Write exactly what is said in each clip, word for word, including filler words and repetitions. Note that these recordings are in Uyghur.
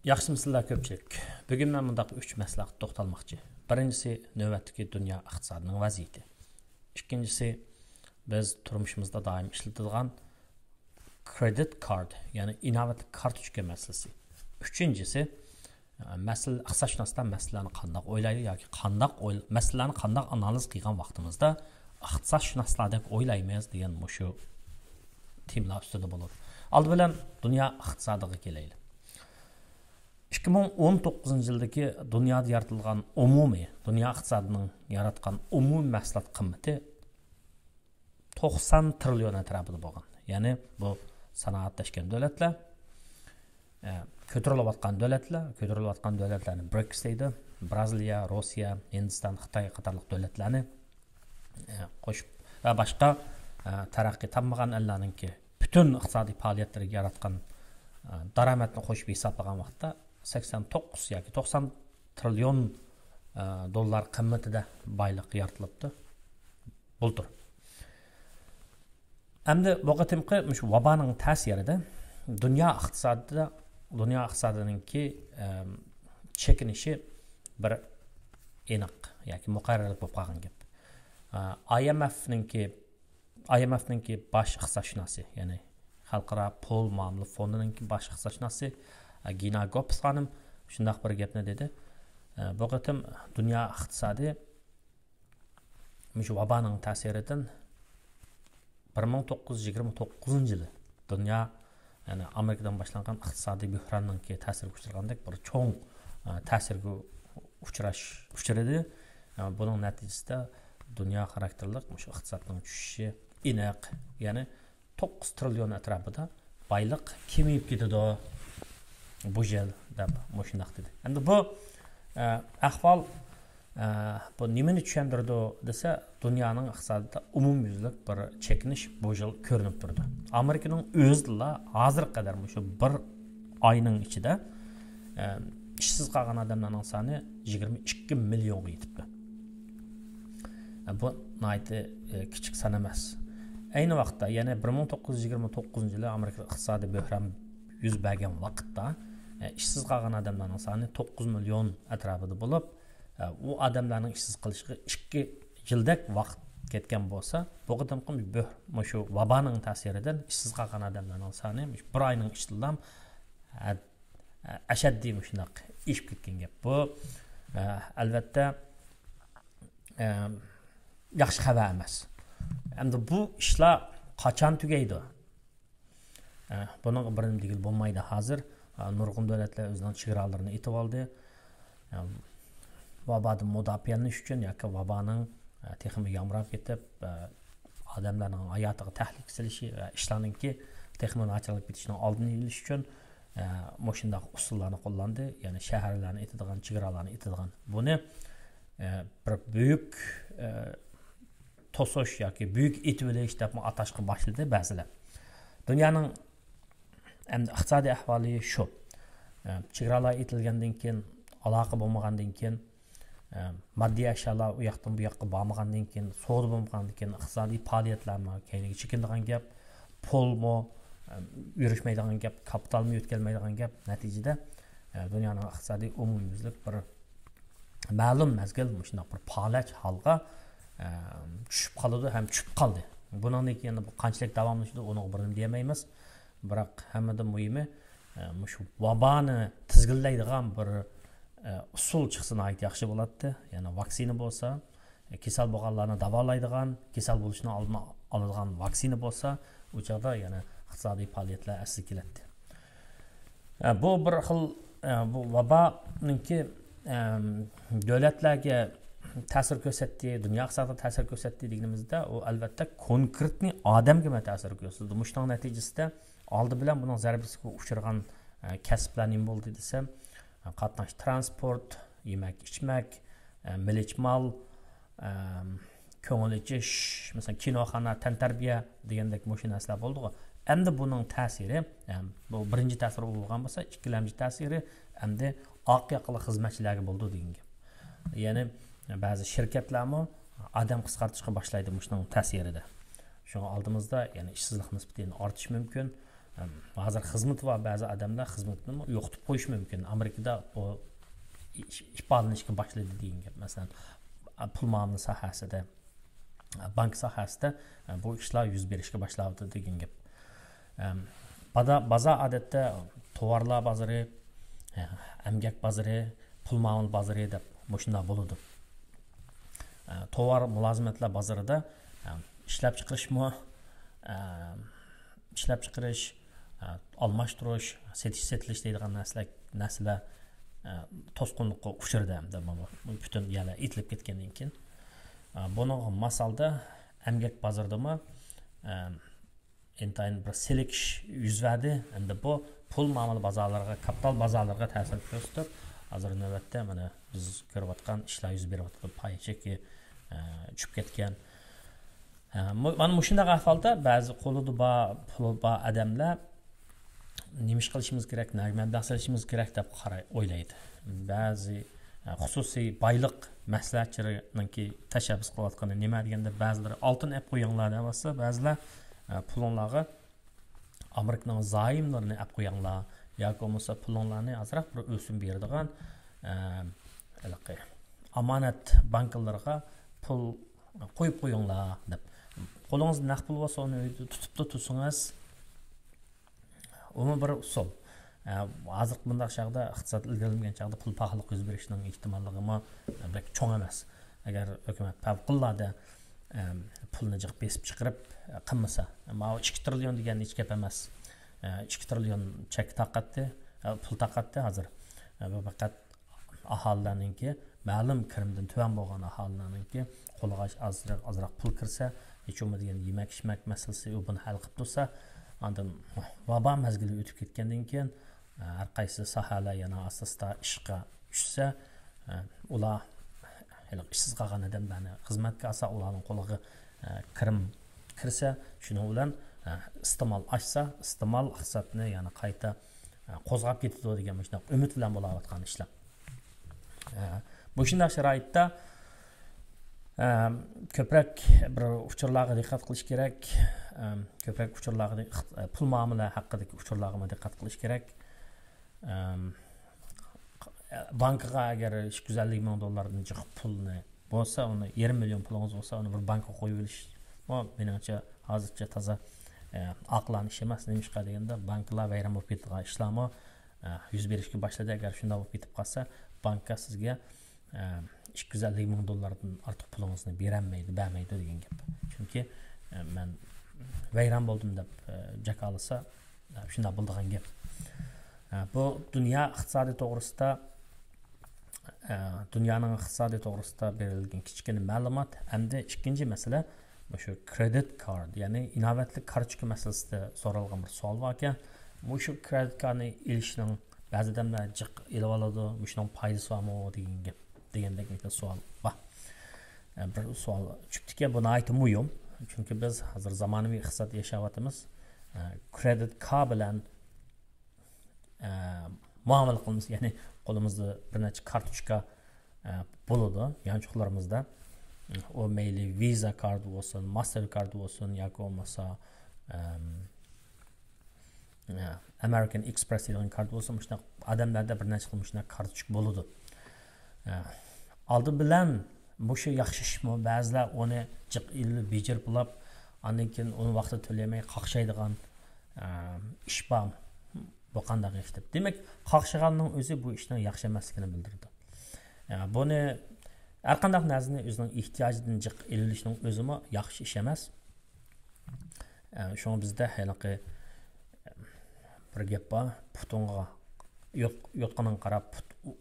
ياخشىمۇسىلەر كۆپچىلىك؟ بۈگۈن مەن مۇنداق ئۈچ مەسىلىگە توختالماقچى. بىرىنچىسى، نۆۋەتتىكى دۇنيا ئىقتىسادىنىڭ ۋەزىيىتى. ئىككىنچىسى، بىز تۇرمۇشىمىزدا دائىم ئىشلىتىدىغان كرېدىت كارت، يەنى ئىناۋەتلىك كارتوچكا مەسىلىسى. ئۈچىنچىسى، مەسىلە، ئىقتىسادشۇناسلار مەسىلىلەرنى قانداق ئويلايدۇ ياكى قانداق ئوي-، مەسىلىلەرنى قانداق ئانالىز قىلغان ۋاقتىمىزدا ئىقتىسادشۇناسلاردەك ئويلايمىز دېگەن مۇشۇ تېمىلار ئۈستىدە بولىدۇ. ئالدى بىلەن دۇنيا ئىقتىسادىغا كېلەيلى. ئىككى مىڭ ئون توققۇزىنچى يىلدىكى دۇنيادا يارىتىلغان ئومۇمىي، دۇنيا ئىقتىسادىنىڭ ياراتقان ئومۇمىي مەھسۇلات قىممىتى توقسان تىرىليون ئەتراپىدا بولغان. يەنى بۇ سانائەتلەشكەن دۆلەتلەر، ئە، كۆتۈرۈلۈۋاتقان دۆلەتلەر، كۆتۈرۈلۈۋاتقان دۆلەتلەرنى برىكس دەيدۇ. بىرازىلىيە، روسىيە، ھىندىستان، خىتاي قاتارلىق دۆلەتلەرنى، ئە، قوشۇپ ۋە باشقا، ئە، تەرەققىي تاپمىغان ئەللەرنىڭكى پۈتۈن ئىقتىسادىي پائالىيەتلىرىگە ياراتقان، ئە، دارامەتنى قوشۇپ ھېسابلىغان ۋاقىتتا سەكسەن توققۇز ياكى توقسان تىرىليون، ئە، دوللار قىممىتىدە بايلىق يارىتىلىپتۇ بۇلتۇر. ئەمدى بۇ قېتىمقى مۇشۇ ۋابانىڭ تەسىرىدە دۇنيا ئىقتىسادىدا، دۇنيا ئىقتىسادىنىڭكى، ئەم، چېكىنىشى بىر ئېنىق ياكى مۇقەررەرلىك بولۇپ قالغان گەپ. ئا، ئاي ئېم ئېفنىڭكى، ئاي ئېم ئېفنىڭكى باش ئىقتىسادشۇناسى، يەنى خەلقئارا پۇل مۇئامىلە فوندىنىڭكى باش ئىقتىسادشۇناسى، ئا، گىنا گوپس خانىم شۇنداق بىر گەپنى دېدى. ئە، بۇ قېتىم دۇنيا ئىقتىسادى مۇشۇ ۋابانىڭ تەسىرىدىن بىر مىڭ توققۇز يۈز يىگىرمە توققۇزىنچى يىلى دۇنيا، يەنى ئامېرىكىدىن باشلانغان ئىقتىسادىي بۆھراننىڭكى تەسىرگە ئۇچرىغاندەك بىر چوڭ، ئە، تەسىرگە ئۇچراش، ئۇچرىدى. ئە، بۇنىڭ نەتىجىسىدە دۇنيا خاراكتېرلىق مۇشۇ ئىقتىسادنىڭ چۈشۈشى ئېنىق، يەنى توققۇز تىرىليون ئەتراپىدا بايلىق كېمىيىپ كېتىدۇ بۇ يىل دەپ مۇشۇنداق دېدى. ئەمدى بۇ، ئە، ئەھۋال، ئە، بۇ نېمىنى چۈشەندۈرىدۇ دېسە، دۇنيانىڭ ئىقتىسادىدا ئومۇميۈزلۈك بىر چېكىنىش بۇ يىل كۆرۈنۈپ تۇرىدۇ. ئامېرىكىنىڭ ئۆزىدىلا ھازىرغا قەدەر مۇشۇ بىر ئاينىڭ ئىچىدە، ئە، ئىشسىز قالغان ئادەملەرنىڭ سانى يىگىرمە ئىككى مىليونغا يېتىپتۇ. بۇ ناھايىتى، ئە، كىچىك سان ئەمەس. ئەينى ۋاقىتتا، يەنى بىر مىڭ توققۇز يۈز يىگىرمە توققۇزىنچى يىلى ئامېرىكىدا ئىقتىسادىي بۆھران يۈز بەرگەن ۋاقىتتا، ئە، ئىشسىز قالغان ئادەملەرنىڭ سانى توققۇز مىليون ئەتراپىدا بولۇپ، ئە، ئۇ ئادەملەرنىڭ ئىشسىز قېلىشىغا ئىككى يىلدەك ۋاقىت كەتكەن بولسا، بۇ قېتىمقى بۆھ-، مۇشۇ ۋابانىڭ تەسىرىدىن ئىشسىز قالغان ئادەملەرنىڭ سانى مۇشۇ بىر ئاينىڭ ئىچىدىلا، ئە، ئە، ئەشەددىي مۇشۇنداق ئېشىپ كەتكەن گەپ. بۇ، ئە، ئەلۋەتتە، ئە، ياخشى خەۋەر ئەمەس. ئەمدى بۇ ئىشلار قاچان تۈگەيدۇ؟ ئە، بۇنىڭغا بىر نېمە دېگىلى بولمايدۇ ھازىر. ئە، نۇرغۇن دۆلەتلەر ئۆزىنىڭ چېگرالىرىنى ئېتىۋالدى. ئە، ۋابادىن مۇداپىئەلىنىش ئۈچۈن ياكى ۋابانىڭ، ئە، تېخىمۇ يامراپ كېتىپ، ئە، ئادەملەرنىڭ ھاياتىغا تەھلىكە سېلىشى ۋە ئىشلارنىڭكى تېخىمۇ ناچارلاپ كېتىشىنىڭ ئالدىنى ئېلىش ئۈچۈن، ئە، مۇشۇنداق ئۇسۇللارنى قوللاندى. يەنى شەھەرلەرنى ئېتىدىغان، چېگرالارنى ئېتىدىغان. بۇنى، ئە، بىر بۈيۈك، ئە، توسۇش ياكى بۈيۈك ئېتىۋېلىش دەپمۇ ئاتاشقا باشلىدى بەزىلەر. دۇنيانىڭ ئەمدى ئىقتىسادىي ئەھۋالى شۇ. ئە، چېگرالار ئېتىلگەندىن كېيىن، ئالاقە بولمىغاندىن كېيىن، ئە، ماددىي ئەشيالار ئۇ ياقتىن بۇ ياققا بارمىغاندىن كېيىن، سودا بولمىغاندىن كېيىن، ئىقتىسادىي پائالىيەتلەرمۇ كەينىگە چېكىنىدىغان گەپ، پۇلمۇ، ئە، يۈرۈشمەيدىغان گەپ، كاپىتالمۇ يۆتكەلمەيدىغان گەپ. نەتىجىدە، ئە، دۇنيانىڭ ئىقتىسادى ئومۇميۈزلۈك بىر مەلۇم مەزگىل مۇشۇنداق بىر پالەچ ھالغا، ئە، چۈشۈپ قالىدۇ ھەم چۈشۈپ قالدى. بۇنىڭدىن كېيىن بۇ قانچىلىك داۋاملىشىدۇ، ئۇنىڭغا بىر نېمە دېيەلمەيمىز. بىراق ھەممىدىن مۇھىمى، ئە، مۇشۇ ۋابانى تىزگىنلەيدىغان بىر، ئە، ئۇسۇل چىقسا ناھايىتى ياخشى بولاتتى. يەنى ۋاكسىنا بولسا، ئە، كېسەل بولغانلارنى داۋالايدىغان، كېسەل بولۇشنىڭ ئالدىنى ئالىدىغان ۋاكسىنا بولسا، ئۇ چاغدا يەنە ئىقتىسادىي پائالىيەتلەر ئەسلىگە كېلەتتى. ئە، بۇ بىر خىل، ئە، بۇ ۋابانىڭكى، ئەم، دۆلەتلەرگە تەسىر كۆرسەتتى، دۇنيا ئىقتىسادىغا تەسىر كۆرسەتتى دېگىنىمىزدە، ئۇ ئەلۋەتتە كونكرېتنى ئادەمگىمۇ تەسىر كۆرسىتىدۇ. مۇشۇنىڭ نەتىجىسىدە ئالدى بىلەن بۇنىڭ زەربىسىگە ئۇچرىغان، ئە، كەسىپلەر نېمە بولدى دېسە، ئە، قاتناش ترانسپورت، يېمەك ئىچمەك، ئە، مىلىچ مال، ئەم، كۆڭۈل ئېچىش، مەسىلەن، كىنوخانا، تەنتەربىيە دېگەندەك مۇشۇ نەرسىلەر بولدىغۇ. ئەمدى بۇنىڭ تەسىرى، ئەم، بۇ بىرىنچى تەسىر بولغان بولسا، ئىككىلەمچى تەسىرى ئەمدى ئاق ياقىلىق خىزمەتچىلەرگە بولىدۇ دېگەن گەپ. يەنى بەزى شىركەتلەرمۇ ئادەم قىسقارتىشقا باشلايدۇ مۇشۇنىڭ تەسىرىدە. شۇڭا ئالدىمىزدا يەنى ئىشسىزلىق نىسبىتى يەنە ئارتىشى مۇمكىن. ھازىر خىزمىتى بار بەزى ئادەملەر خىزمىتىنى يوقىتىپ قويۇشى مۇمكىن. ئامېرىكىدا ئۇ ئىپادىلىنىشكە باشلىدى دېگەن گەپ. مەسىلەن، پۇل مۇئامىلە ساھەسىدە، بانك ساھەسىدە بۇ ئىشلار يۈز بېرىشكە باشلاۋاتىدۇ دېگەن گەپ. بازار ئادەتتە توۋارلار بازىرى، ئەمگەك بازىرى، پۇل مۇئامىلە بازىرى دەپ مۇشۇنداق بولىدۇ. توۋار مۇلازىمەتلەر بازىرىدا ئىشلەپچىقىرىشمۇ، ئىشلەپچىقىرىش، ئالماشتۇرۇش، سېتىش سېتىلىش دەيدىغان نەرسىلەر نەرسىلەر توسقۇنلۇققا ئۇچرىدى ئەمدى بۇ پۈتۈن يەرلەر ئېتىلىپ كەتكەندىن كېيىن. بۇنىڭغا ماسالدا ئەمگەك بازىرىدىمۇ ئىنتايىن بىر سېلىكىش يۈز بەردى. ئەمدى بۇ پۇل مۇئامىلە بازارلىرىغا، كاپىتال بازارلىرىغا تەسىر كۆرسىتىپ، ھازىر نۆۋەتتە مانا بىز كۆرۈۋاتقان ئىشلار يۈز بېرىۋاتىدۇ. پايە چېكى چۈشۈپ كەتكەن. مانا مۇشۇنداق ئەھۋالدا بەزى قولىدا بار، پۇلى بار ئادەملەر نېمە ئىش قىلىشىمىز كېرەك، نەگە مەبلەغ سېلىشىمىز كېرەك دەپ قاراي، ئويلايدۇ. بەزى خۇسۇسىي بايلىق مەسلىھەتچىلىرىنىڭكى تەشەببۇس قىلىۋاتقىنى نېمە دېگەندە، بەزىلىرى ئالتۇن ئەپ قويۇڭلار دەۋاتسا، بەزىلەر پۇلۇڭلارغا ئامېرىكىنىڭ زايوملىرىنى ئەپ قويۇڭلار ياكى بولمىسا پۇلۇڭلارنى ئازراق بىر ئۆسۈم بېرىدىغان ھېلىقى ئامانەت بانكىلىرىغا پۇل قويۇپ قويۇڭلار دەپ. قولىڭىزدا نەق پۇل بولسا، ئۇنى ئۆيدە تۇتۇپلا تۇرسىڭىز، ئۇمۇ بىر ئۇسۇل. ھازىرقى بۇنداق چاغدا، ئىقتىساد ئىلگىرىلىمىگەن چاغدا پۇل پاخاللىق يۈز بېرىشنىڭ ئېھتىماللىقىمۇ بەك چوڭ ئەمەس. ئەگەر ھۆكۈمەت پەۋقۇلئاددە پۇلنى جىق بېسىپ چىقىرىپ قىلمىسا، ماۋۇ ئىككى تىرىليون دېگەن ھېچ گەپ ئەمەس. ئىككى تىرىليون چەك تارقاتتى، پۇل تارقاتتى ھازىر. بۇ پەقەت ئاھالىلەرنىڭكى، مەلۇم كىرىمدىن تۆۋەن بولغان ئاھالىلەرنىڭكى قولىغا ئازراق، ئازراق پۇل كىرسە، ھېچ بولمىدى دېگەن يېمەك ئىچمەك مەسىلىسى، ئۇ بۇنى ھەل قىلىپ تۇرسا، ئاندىن ۋابا مەزگىلى ئۆتۈپ كەتكەندىن كېيىن، ھەر قايسى ساھەلەر يەنە ئاستا ئاستا ئىشقا چۈشسە، ئۇلار ھېلىقى ئىشسىز قالغان ئادەملەرنى خىزمەتكە ئالسا، ئۇلارنىڭ قولىغا كىرىم كىرسە، شۇنىڭ بىلەن ئىستېمال ئاشسا، ئىستېمال ئىقتىسادنى يەنە قايتا قوزغاپ كېتىدۇ دېگەن مۇشۇنداق ئۈمىد بىلەن بولاۋاتقان ئىشلار. مۇشۇنداق شارائىتتا كۆپرەك بىر ئۇچۇرلارغا دىققەت قىلىش كېرەك. كۆپرەك ئۇچۇرلارغا، پۇل مۇئامىلە ھەققىدىكى ئۇچۇرلارغىمۇ دىققەت قىلىش كېرەك. بانكىغا ئەگەر ئىككى يۈز ئەللىك مىڭ دوللاردىن جىق پۇلنى بولسا، ئۇنى يېرىم مىليون پۇلىڭىز بولسا، ئۇنى بىر بانكىغا قويۇۋېلىش، بۇ مېنىڭچە ھازىرچە تازا ئاقىلانە ئىش ئەمەس. نېمىشقا دېگەندە، بانكىلار ۋەيران بولۇپ كېتىدىغان ئىشلارمۇ يۈز بېرىشكە باشلىدى. ئەگەر شۇنداق بولۇپ كېتىپ قالسا، بانكا سىزگە ئىككى يۈز ئەللىك مىڭ دوللاردىن ئارتۇق پۇلىڭىزنى بېرەلمەيدۇ، بەرمەيدۇ دېگەن گەپ. چۈنكى مەن ۋەيران بولدۇم دەپ جاكارلىسا، شۇنداق بولىدىغان گەپ. بۇ دۇنيا ئىقتىسادى توغرىسىدا، دۇنيانىڭ ئىقتىسادى توغرىسىدا بېرىلگەن كىچىككىنە مەلۇمات. ئەمدى ئىككىنچى مەسىلە، مۇشۇ كرېدىت كارت، يەنى ئىناۋەتلىك كارتوچكا مەسىلىسىدە سورالغان بىر سوئال باركەن. مۇشۇ كرېدىت كارتنى ئېلىشنىڭ، بەزى ئادەملەر جىق ئېلىۋالىدۇ، مۇشۇنىڭ پايدىسى بارمۇ دېگەن گەپ، دېگەندەك بىر سوئال بار. بىر سوئال چۈشۈپتىكەن، بۇ ناھايىتى مۇھىم. چۈنكى بىز ھازىر زامانىۋى ئىقتىساد ياشاۋاتىمىز. كرېدىت كارت بىلەن مۇئامىلە قىلىمىز، يەنى قولىمىزدا بىر نەچچە كارتوچكا بولىدۇ يانچۇقلىرىمىزدا. ئۇ مەيلى ۋىزا كارت بولسۇن، ماستېر كارت بولسۇن ياكى بولمىسا ئەمېرىكان ئېكسپرېس دەيدىغان كارت بولسۇن، مۇشۇنداق ئادەملەردە بىر نەچچە خىل مۇشۇنداق كارتوچكا بولىدۇ. ئالدى بىلەن مۇشۇ ياخشى ئىشمۇ؟ بەزىلەر ئۇنى جىق ئېلىپ بېجىرىپ بولاپ، ئاندىن كېيىن ئۇنى ۋاقتىدا تۆلىيەلمەي قاقشايدىغان ئىش بار. بۇ قانداق ئىش دەپ. دېمەك، قاقشىغاننىڭ ئۆزى بۇ ئىشنىڭ ياخشى ئەمەسلىكىنى بىلدۈرىدۇ. بۇنى ھەرقانداق نەرسىنى ئۆزىنىڭ ئېھتىياجىدىن جىق ئېلىۋېلىشنىڭ ئۆزىمۇ ياخشى ئىش ئەمەس. شۇڭا بىزدە ھېلىقى بىر گەپ بار، پۇتۇڭغا، يوت-، يوتقىنىڭغا قاراپ پۇت ئۇ-،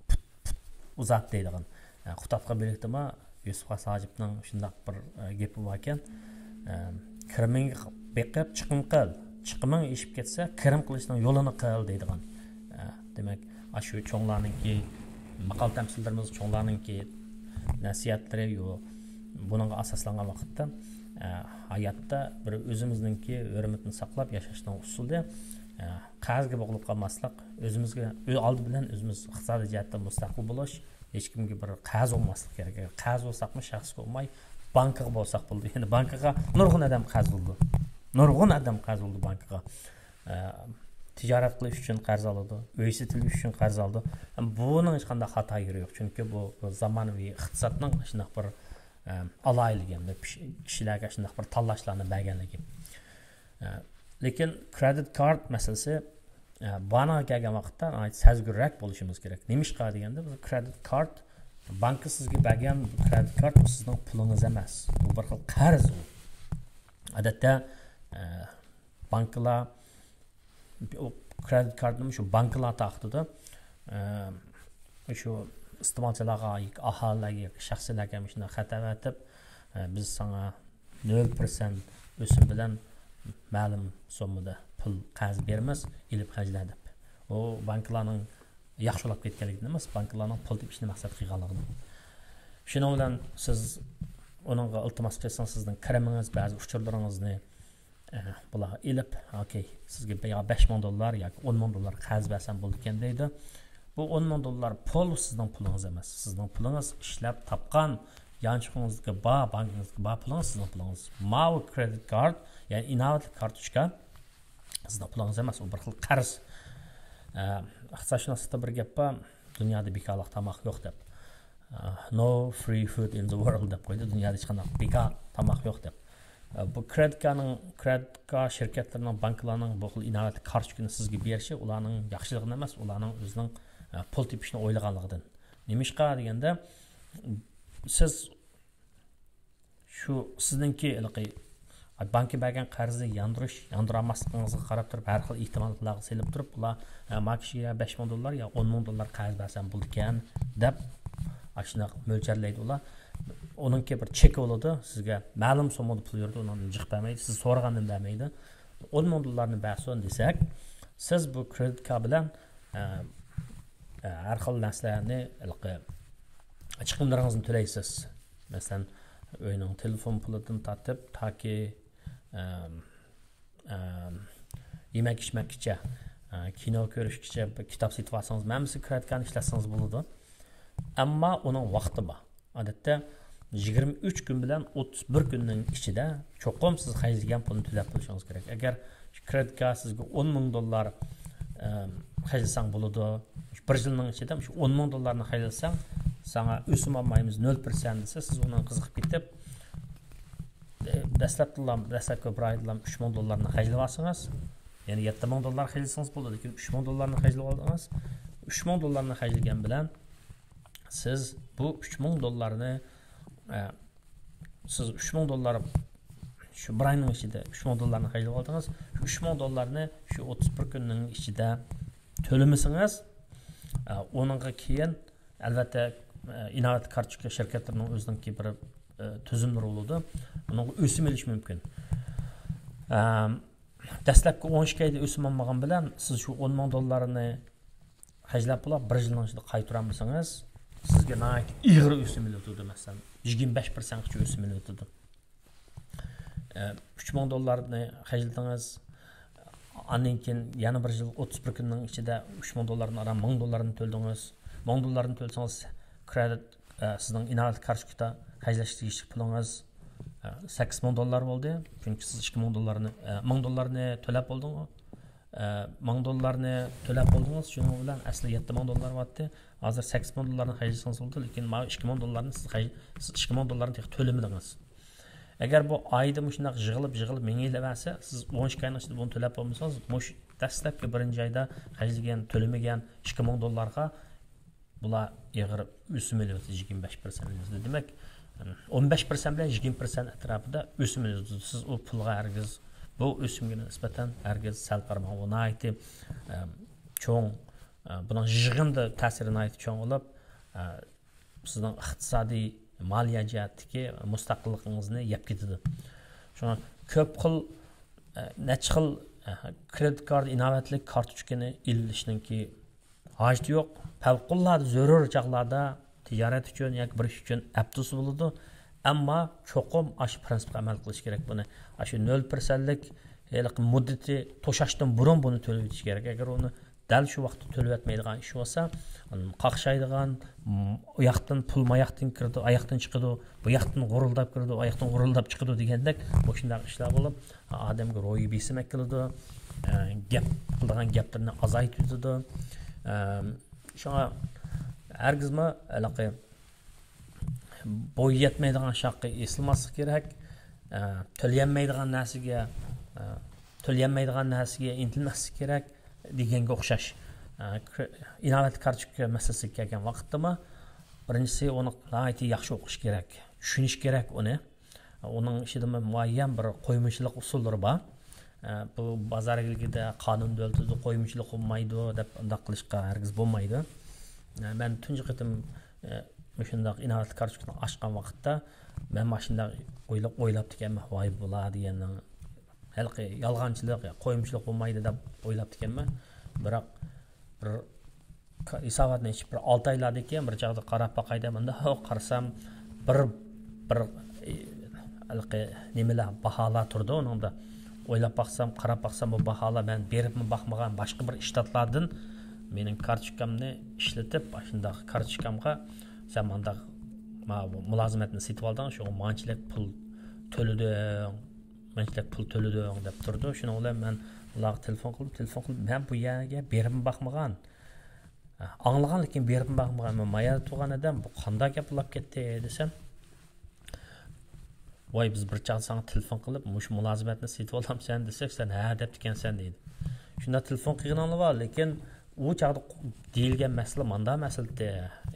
پۇت، پۇت ئۇزات دەيدىغان. قۇتادغۇ بۆلەكتىمۇ يۈسۈپ خاس ھاجىپنىڭ شۇنداق بىر گېپى باركەن. كىرىمىڭگە بېقىپ چىقىم قىل، چىقىمىڭ ئېشىپ كەتسە، كىرىم قىلىشنىڭ يولىنى قىل دەيدىغان. دېمەك، ئاشۇ چوڭلارنىڭكى ماقال تەمسىللىرىمىز، چوڭلارنىڭكى نەسىھەتلىرى، يو-، بۇنىڭغا ئاساسلانغان ۋاقىتتا، ئە، ھاياتتا بىر ئۆزىمىزنىڭكى ھۆرمىتىنى ساقلاپ ياشاشنىڭ ئۇسۇلى، ئە، قەرزگە بوغۇلۇپ قالماسلىق، ئۆزىمىزگە، ئۆ-، ئالدى بىلەن ئۆزىمىز ئىقتىسادىي جەھەتتە مۇستەقىل بولۇش، ھېچكىمگە بىر قەرز بولماسلىق كېرەك. ئەگەر قەرز بولساقمۇ شەخسكە بولماي، بانكىغا بولساق بولىدۇ. يەنى بانكىغا نۇرغۇن ئادەم قەرز بولىدۇ. نۇرغۇن ئادەم قەرز بولىدۇ بانكىغا. ئە، تىجارەت قىلىش ئۈچۈن قەرز ئالىدۇ، ئۆي سېتىۋېلىش ئۈچۈن قەرز ئالىدۇ. بۇنىڭ ھېچقانداق خاتا يېرى يوق، چۈنكى بۇ، بۇ زامانىۋى ئىقتىسادنىڭ شۇنداق بىر، ئە، ئالاھىدىلىكى ھەمدە پىش-، كىشىلەرگە شۇنداق بىر تاللاشلارنى بەرگەنلىكى. ئە، لېكىن كرېدىت كارت مەسىلىسى، ئە، بانكىغا كەلگەن ۋاقىتتا ناھايىتى سەزگۈررەك بولۇشىمىز كېرەك. نېمىشقا دېگەندە، بۇ كرېدىت كارت، بانكا سىزگە بەرگەن بۇ كرېدىت كارت، بۇ سىزنىڭ پۇلىڭىز ئەمەس. بۇ بىر خىل قەرز ئۇ. ئادەتتە، ئە، بانكىلار ئۇ كرېدىت كارتنى شۇ بانكىلار تارقىتىدۇ. ئە، شۇ ئىستېمالچىلارغا، ئاھالىلەرگە، شەخسلەرگە مۇشۇنداق خەت ئەۋەتىپ، ئە، بىز ساڭا نۆل پىرسەنت ئۆسۈم بىلەن مەلۇم سوممىدا پۇل قەرز بېرىمىز، ئېلىپ خەجلە دەپ. ئۇ بانكىلارنىڭ ياخشى بولاپ كەتكەنلىكىدىن ئەمەس، بانكىلارنىڭ پۇل تېپىشنى مەقسەت قىلغانلىقىدىن. شۇنىڭ بىلەن سىز ئۇنىڭغا ئىلتىماس قىلسىڭىز، سىزنىڭ كىرىمىڭىز، بەزى ئۇچۇرلىرىڭىزنى، ئە، بۇلارغا ئېلىپ، ئوكەي، سىزگە بە-، يا بەش مىڭ دوللار ياكى ئون مىڭ دوللار قەرز بەرسەم بولىدىكەن دەيدۇ. بۇ ئون مىڭ دوللار پۇل سىزنىڭ پۇلىڭىز ئەمەس. سىزنىڭ پۇلىڭىز ئىشلەپ تاپقان، يانچۇقىڭىزدىكى بار، بانكىڭىزدىكى بار پۇلىڭىز سىزنىڭ پۇلىڭىز. ماۋۇ كرېدىت كارت، يەنى ئىناۋەتلىك كارتوچكا سىزنىڭ پۇلىڭىز ئەمەس، ئۇ بىر خىل قەرز. ئە، ئىقتىسادشۇناسلىقتا بىر گەپ بار، دۇنيادا بىكارلىق تاماق يوق دەپ. ئە، No free food in the world دەپ قويدى، دۇنيادا ھېچقانداق بىكار تاماق يوق دەپ. ئە، بۇ كرېدىت كارتنىڭ، كرېدىت كارت شىركەتلىرىنىڭ، بانكىلارنىڭ بۇ خىل ئىناۋەتلىك كارتوچكىنى سىزگە بېرىشى ئۇلارنىڭ ياخشىلىقىدىن ئەمەس، ئۇلارنىڭ ئۆزىنىڭ، ئە، پۇل تېپىشنى ئويلىغانلىقىدىن. نېمىشقا دېگەندە، سىز شۇ سىزنىڭكى ھېلىقى بانكا بەرگەن قەرزنى ياندۇرۇش، ياندۇرالماسلىقىڭىزغا قاراپ تۇرۇپ، ھەر خىل ئېھتىماللارغا سېلىپ تۇرۇپ، ئۇلار، ئە، ما كىشىگە بەش مىڭ دوللار يا ئون مىڭ دوللار قەرز بەرسەم بولىدىكەن دەپ، ئاشۇنداق مۆلچەرلەيدۇ ئۇلار. ئۇنىڭكى بىر چېكى بولىدۇ، سىزگە مەلۇم سوممىدا پۇل بېرىدۇ، ئۇنىڭدىن جىق بەرمەيدۇ، سىز سورىغاندىن بەرمەيدۇ. ئون مىڭ دوللارنى بەرسۇن دېسەك، سىز بۇ كرېدىت كارت بىلەن، ئە، ئە، ھەر خىل نەرسىلەرنى، ھېلىقى چىقىملىرىڭىزنى تۆلەيسىز. مەسىلەن، ئۆينىڭ تېلېفون پۇلىدىن تارتىپ تاكى، ئەم، ئەم، يېمەك ئىچمەككىچە، ئە، كىنو كۆرۈشكىچە، بىر كىتاب سېتىپ ئالسىڭىز، ھەممىسى كرېدىت كارتنى ئىشلەتسىڭىز بولىدۇ. ئەمما ئۇنىڭ ۋاقتى بار. ئادەتتە يىگىرمە ئۈچ كۈن بىلەن ئوتتۇز بىر كۈننىڭ ئىچىدە چوقۇم سىز خەجلىگەن پۇلنى تۆلەپ بولۇشىڭىز كېرەك. ئەگەر شۇ كرېدىت كارت سىزگە ئون مىڭ دوللار، ئەم، خەجلىسەڭ بولىدۇ، شۇ بىر يىلنىڭ ئىچىدە شۇ ئون مىڭ دوللارنى خەجلىسەڭ، ساڭا ئۆسۈم ئالمايمىز، نۆل پىرسەنت دېسە، سىز ئۇنىڭغا قىزىقىپ كېتىپ، دەسلەپتىلا، دەسلەپكى بىر ئايدىلا ئۈچ مىڭ دوللارنى خەجلەپ ئالسىڭىز، يەنى يەتتە مىڭ دوللار خەجلىسىڭىز بولىدۇ، لېكىن ئۈچ مىڭ دوللارنى خەجلەپ ئالدىڭىز. ئۈچ مىڭ دوللارنى خەجلىگەن بىلەن سىز بۇ ئۈچ مىڭ دوللارنى، ئە، سىز ئۈچ مىڭ دوللار شۇ بىر ئاينىڭ ئىچىدە ئۈچ مىڭ دوللارنى خەجلەپ ئالدىڭىز. شۇ ئۈچ مىڭ دوللارنى شۇ ئوتتۇز بىر كۈننىڭ ئىچىدە تۆلىمىسىڭىز، ئە، ئۇنىڭغا كېيىن، ئەلۋەتتە، ئە، ئىناۋەت كارتوچكا شىركەتلىرىنىڭ ئۆزىنىڭكى بىر، ئە، تۈزۈملىرى بولىدۇ. ئۇنىڭغا ئۆسۈم ئېلىش مۇمكىن. ئەم، دەسلەپكى ئون ئىككى ئايدا ئۆسۈم ئالمىغان بىلەن سىز شۇ ئون مىڭ دوللارنى خەجلەپ بولاپ، بىر يىلنىڭ ئىچىدە قايتۇرالمىسىڭىز، سىزگە ناھايىتى ئېغىر ئۆسۈم ئېلىۋېتىدۇ، مەسىلەن، يىگىرمە بەش پىرسەنتقىچە ئۆسۈم ئېلىۋېتىدۇ. ئە، ئۈچ مىڭ دوللارنى خەجلىدىڭىز، ئاندىن كېيىن يەنە بىر يىل ئوتتۇز بىر كۈننىڭ ئىچىدە ئۈچ مىڭ دوللاردىن ئاران مىڭ دوللارنى تۆلىدىڭىز. مىڭ دوللارنى تۆلىسىڭىز، كرېدىت، ئە، سىزنىڭ ئىناۋەت كارتوچكىدا خەجلەش تېگىشلىك پۇلىڭىز، ئە، سەككىز مىڭ دوللار بولدى. چۈنكى سىز ئىككى مىڭ دوللارنى، ئە، مىڭ دوللارنى تۆلەپ بولدىڭىز. ئە، مىڭ دوللارنى تۆلەپ بولدىڭىز. شۇنىڭ بىلەن ئەسلى يەتتە مىڭ دوللار بارتتى. ھازىر سەككىز مىڭ دوللارنى خەجلىسىڭىز بولىدۇ، لېكىن ماۋۇ ئىككى مىڭ دوللارنى سىز خەج-، سىز ئىككى مىڭ دوللارنى تېخى تۆلىمىدىڭىز. ئەگەر بۇ ئايدا مۇشۇنداق يىغىلىپ، يىغىلىپ مىڭىلىۋەرسە، سىز ئون ئىككى ئاينىڭ ئىچىدە بۇنى تۆلەپ بولمىسىڭىز، مۇشۇ دەسلەپكى بىرىنچى ئايدا خەجلىگەن، تۆلىمىگەن ئىككى مىڭ دوللارغا بۇلار ئېغىر ئۆسۈم ئېلىۋاتىدۇ، يىگىرمە بەش پىرسەنت ئۆسۈم. دېمەك، ئون بەش پىرسەنت بىلەن يىگىرمە پىرسەنت ئەتراپىدا ئۆسۈم ئېلىۋاتىدۇ. سىز ئۇ پۇلغا ھەرگىز، بۇ ئۆسۈمگە نىسبەتەن ھەرگىز سەل قارىماڭ. ئۇ ناھايىتى، ئە، چوڭ، ئە، بۇنىڭ يىغىندا تەسىرى ناھايىتى چوڭ بولۇپ، ئە، سىزنىڭ ئىقتىسادىي، مالىيە جەھەتتىكى مۇستەقىللىقىڭىزنى يەپ كېتىدۇ. شۇڭا كۆپ خىل، ئە، نەچچە خىل، ئە، كرېدىت كارت، ئىناۋەتلىك كارتوچكىنى ئېلىشنىڭكى ھاجىتى يوق. پەۋقۇلئاددە زۆرۈر چاغلاردا تىجارەت ئۈچۈن ياكى بىر ئىش ئۈچۈن ئەپ تۇرسا بولىدۇ. ئەمما چوقۇم ئاشۇ پىرىنسىپقا ئەمەل قىلىش كېرەك بۇنى. ئاشۇ نۆل پىرسەنتلىك ھېلىقى مۇددىتى توشاشتىن بۇرۇن بۇنى تۆلىۋېتىش كېرەك. ئەگەر ئۇنى دەل شۇ ۋاقىتتا تۆلىۋەتمەيدىغان ئىش بولسا، قاقشايدىغان، م، ئۇ ياقتىن پۇل ماياقتىن كىرىدۇ، ئاياقتىن چىقىدۇ، بۇ ياقتىن غۇرۇلداپ كىرىدۇ، ئاياقتىن غۇرۇلداپ چىقىدۇ دېگەندەك مۇشۇنداق ئىشلار بولۇپ، ئادەمگە روھىي بېسىم ئەكېلىدۇ. ئە، گەپ قىلىدىغان گەپلىرىنى ئازايتىۋېتىدۇ. ئە، شۇڭا ھەرگىزمۇ ھېلىقى بويى يەتمەيدىغان شاخقا ئېسىلماسلىق كېرەك. ئە، تۆلىيەلمەيدىغان نەرسىگە، ئە، تۆلىيەلمەيدىغان نەرسىگە ئىنتىلمەسلىك كېرەك دېگەنگە ئوخشاش. ئە، كر-، ئىناۋەتلىك كارتوچكا مەسىلىسىگە كەلگەن ۋاقىتتىمۇ، بىرىنچىسى، ئۇنى ناھايىتى ياخشى ئوقۇش كېرەك، چۈشىنىش كېرەك ئۇنى. ئۇنىڭ ئىچىدىمۇ مۇئەييەن بىر قويمىچىلىق ئۇسۇللىرى بار. ئە، بۇ بازار ئىگىلىكىدە قانۇن دۆلىتىدە قويمىچىلىق بولمايدۇ دەپ ئۇنداق قىلىشقا ھەرگىز بولمايدۇ. ئە، مەن تۇنجى قېتىم، ئە، مۇشۇنداق ئىناۋەتلىك كارتوچكىنى ئاچقان ۋاقىتتا مەن ماشۇنداق ئويلاپ، ئويلاپتىكەنمەن، ۋاي بۇلار دېگەننىڭ ھېلىقى يالغانچىلىق، قويمىچىلىق بولمايدۇ دەپ ئويلاپتىكەنمەن. بىراق بىر ك-، ھېساباتنى ئېچىپ بىر ئالتە ئايلاردىن كېيىن بىر چاغدا قاراپ باقاي دەپ، مۇنداق قارىسام، بىر، بىر، ئى، ھېلىقى نېمىلەر، باھالار تۇرىدۇ ئۇنىڭدا. ئويلاپ باقسام، قاراپ باقسام، بۇ باھالار مەن بېرىپمۇ باقمىغان باشقا بىر شتاتلاردىن مېنىڭ كارتوچكامنى ئىشلىتىپ، ئاشۇنداق كارتوچكامغا سەن مانداق، ماۋۇ مۇلازىمەتنى سېتىۋالدىڭ، شۇڭا مانچىلىك پۇل تۆلىدىڭ، مانچىلىك پۇل تۆلىدىڭ دەپ تۇرىدۇ. شۇنىڭ بىلەن مەن ئۇلارغا تېلېفون قىلىپ، تېلېفون قىلىپ، مەن بۇ يەرگە بېرىپمۇ باقمىغان. ئاڭلىغان، لېكىن بېرىپمۇ باقمىغان. مەن ما يەردە تۇرغان ئادەم، بۇ قانداق گەپ بولاپ كەتتى دېسەم، ۋاي، بىز بىر چاغدا ساڭا تېلېفون قىلىپ، مۇشۇ مۇلازىمەتنى سېتىۋالامسەن دېسەك، سەن ھە دەپتىكەنسەن دېدى. شۇنداق تېلېفون قىلغىنىڭلار بار، لېكىن ئۇ چاغدا قو-، دېيىلگەن مەسىلە ماندا مەسىلىدى.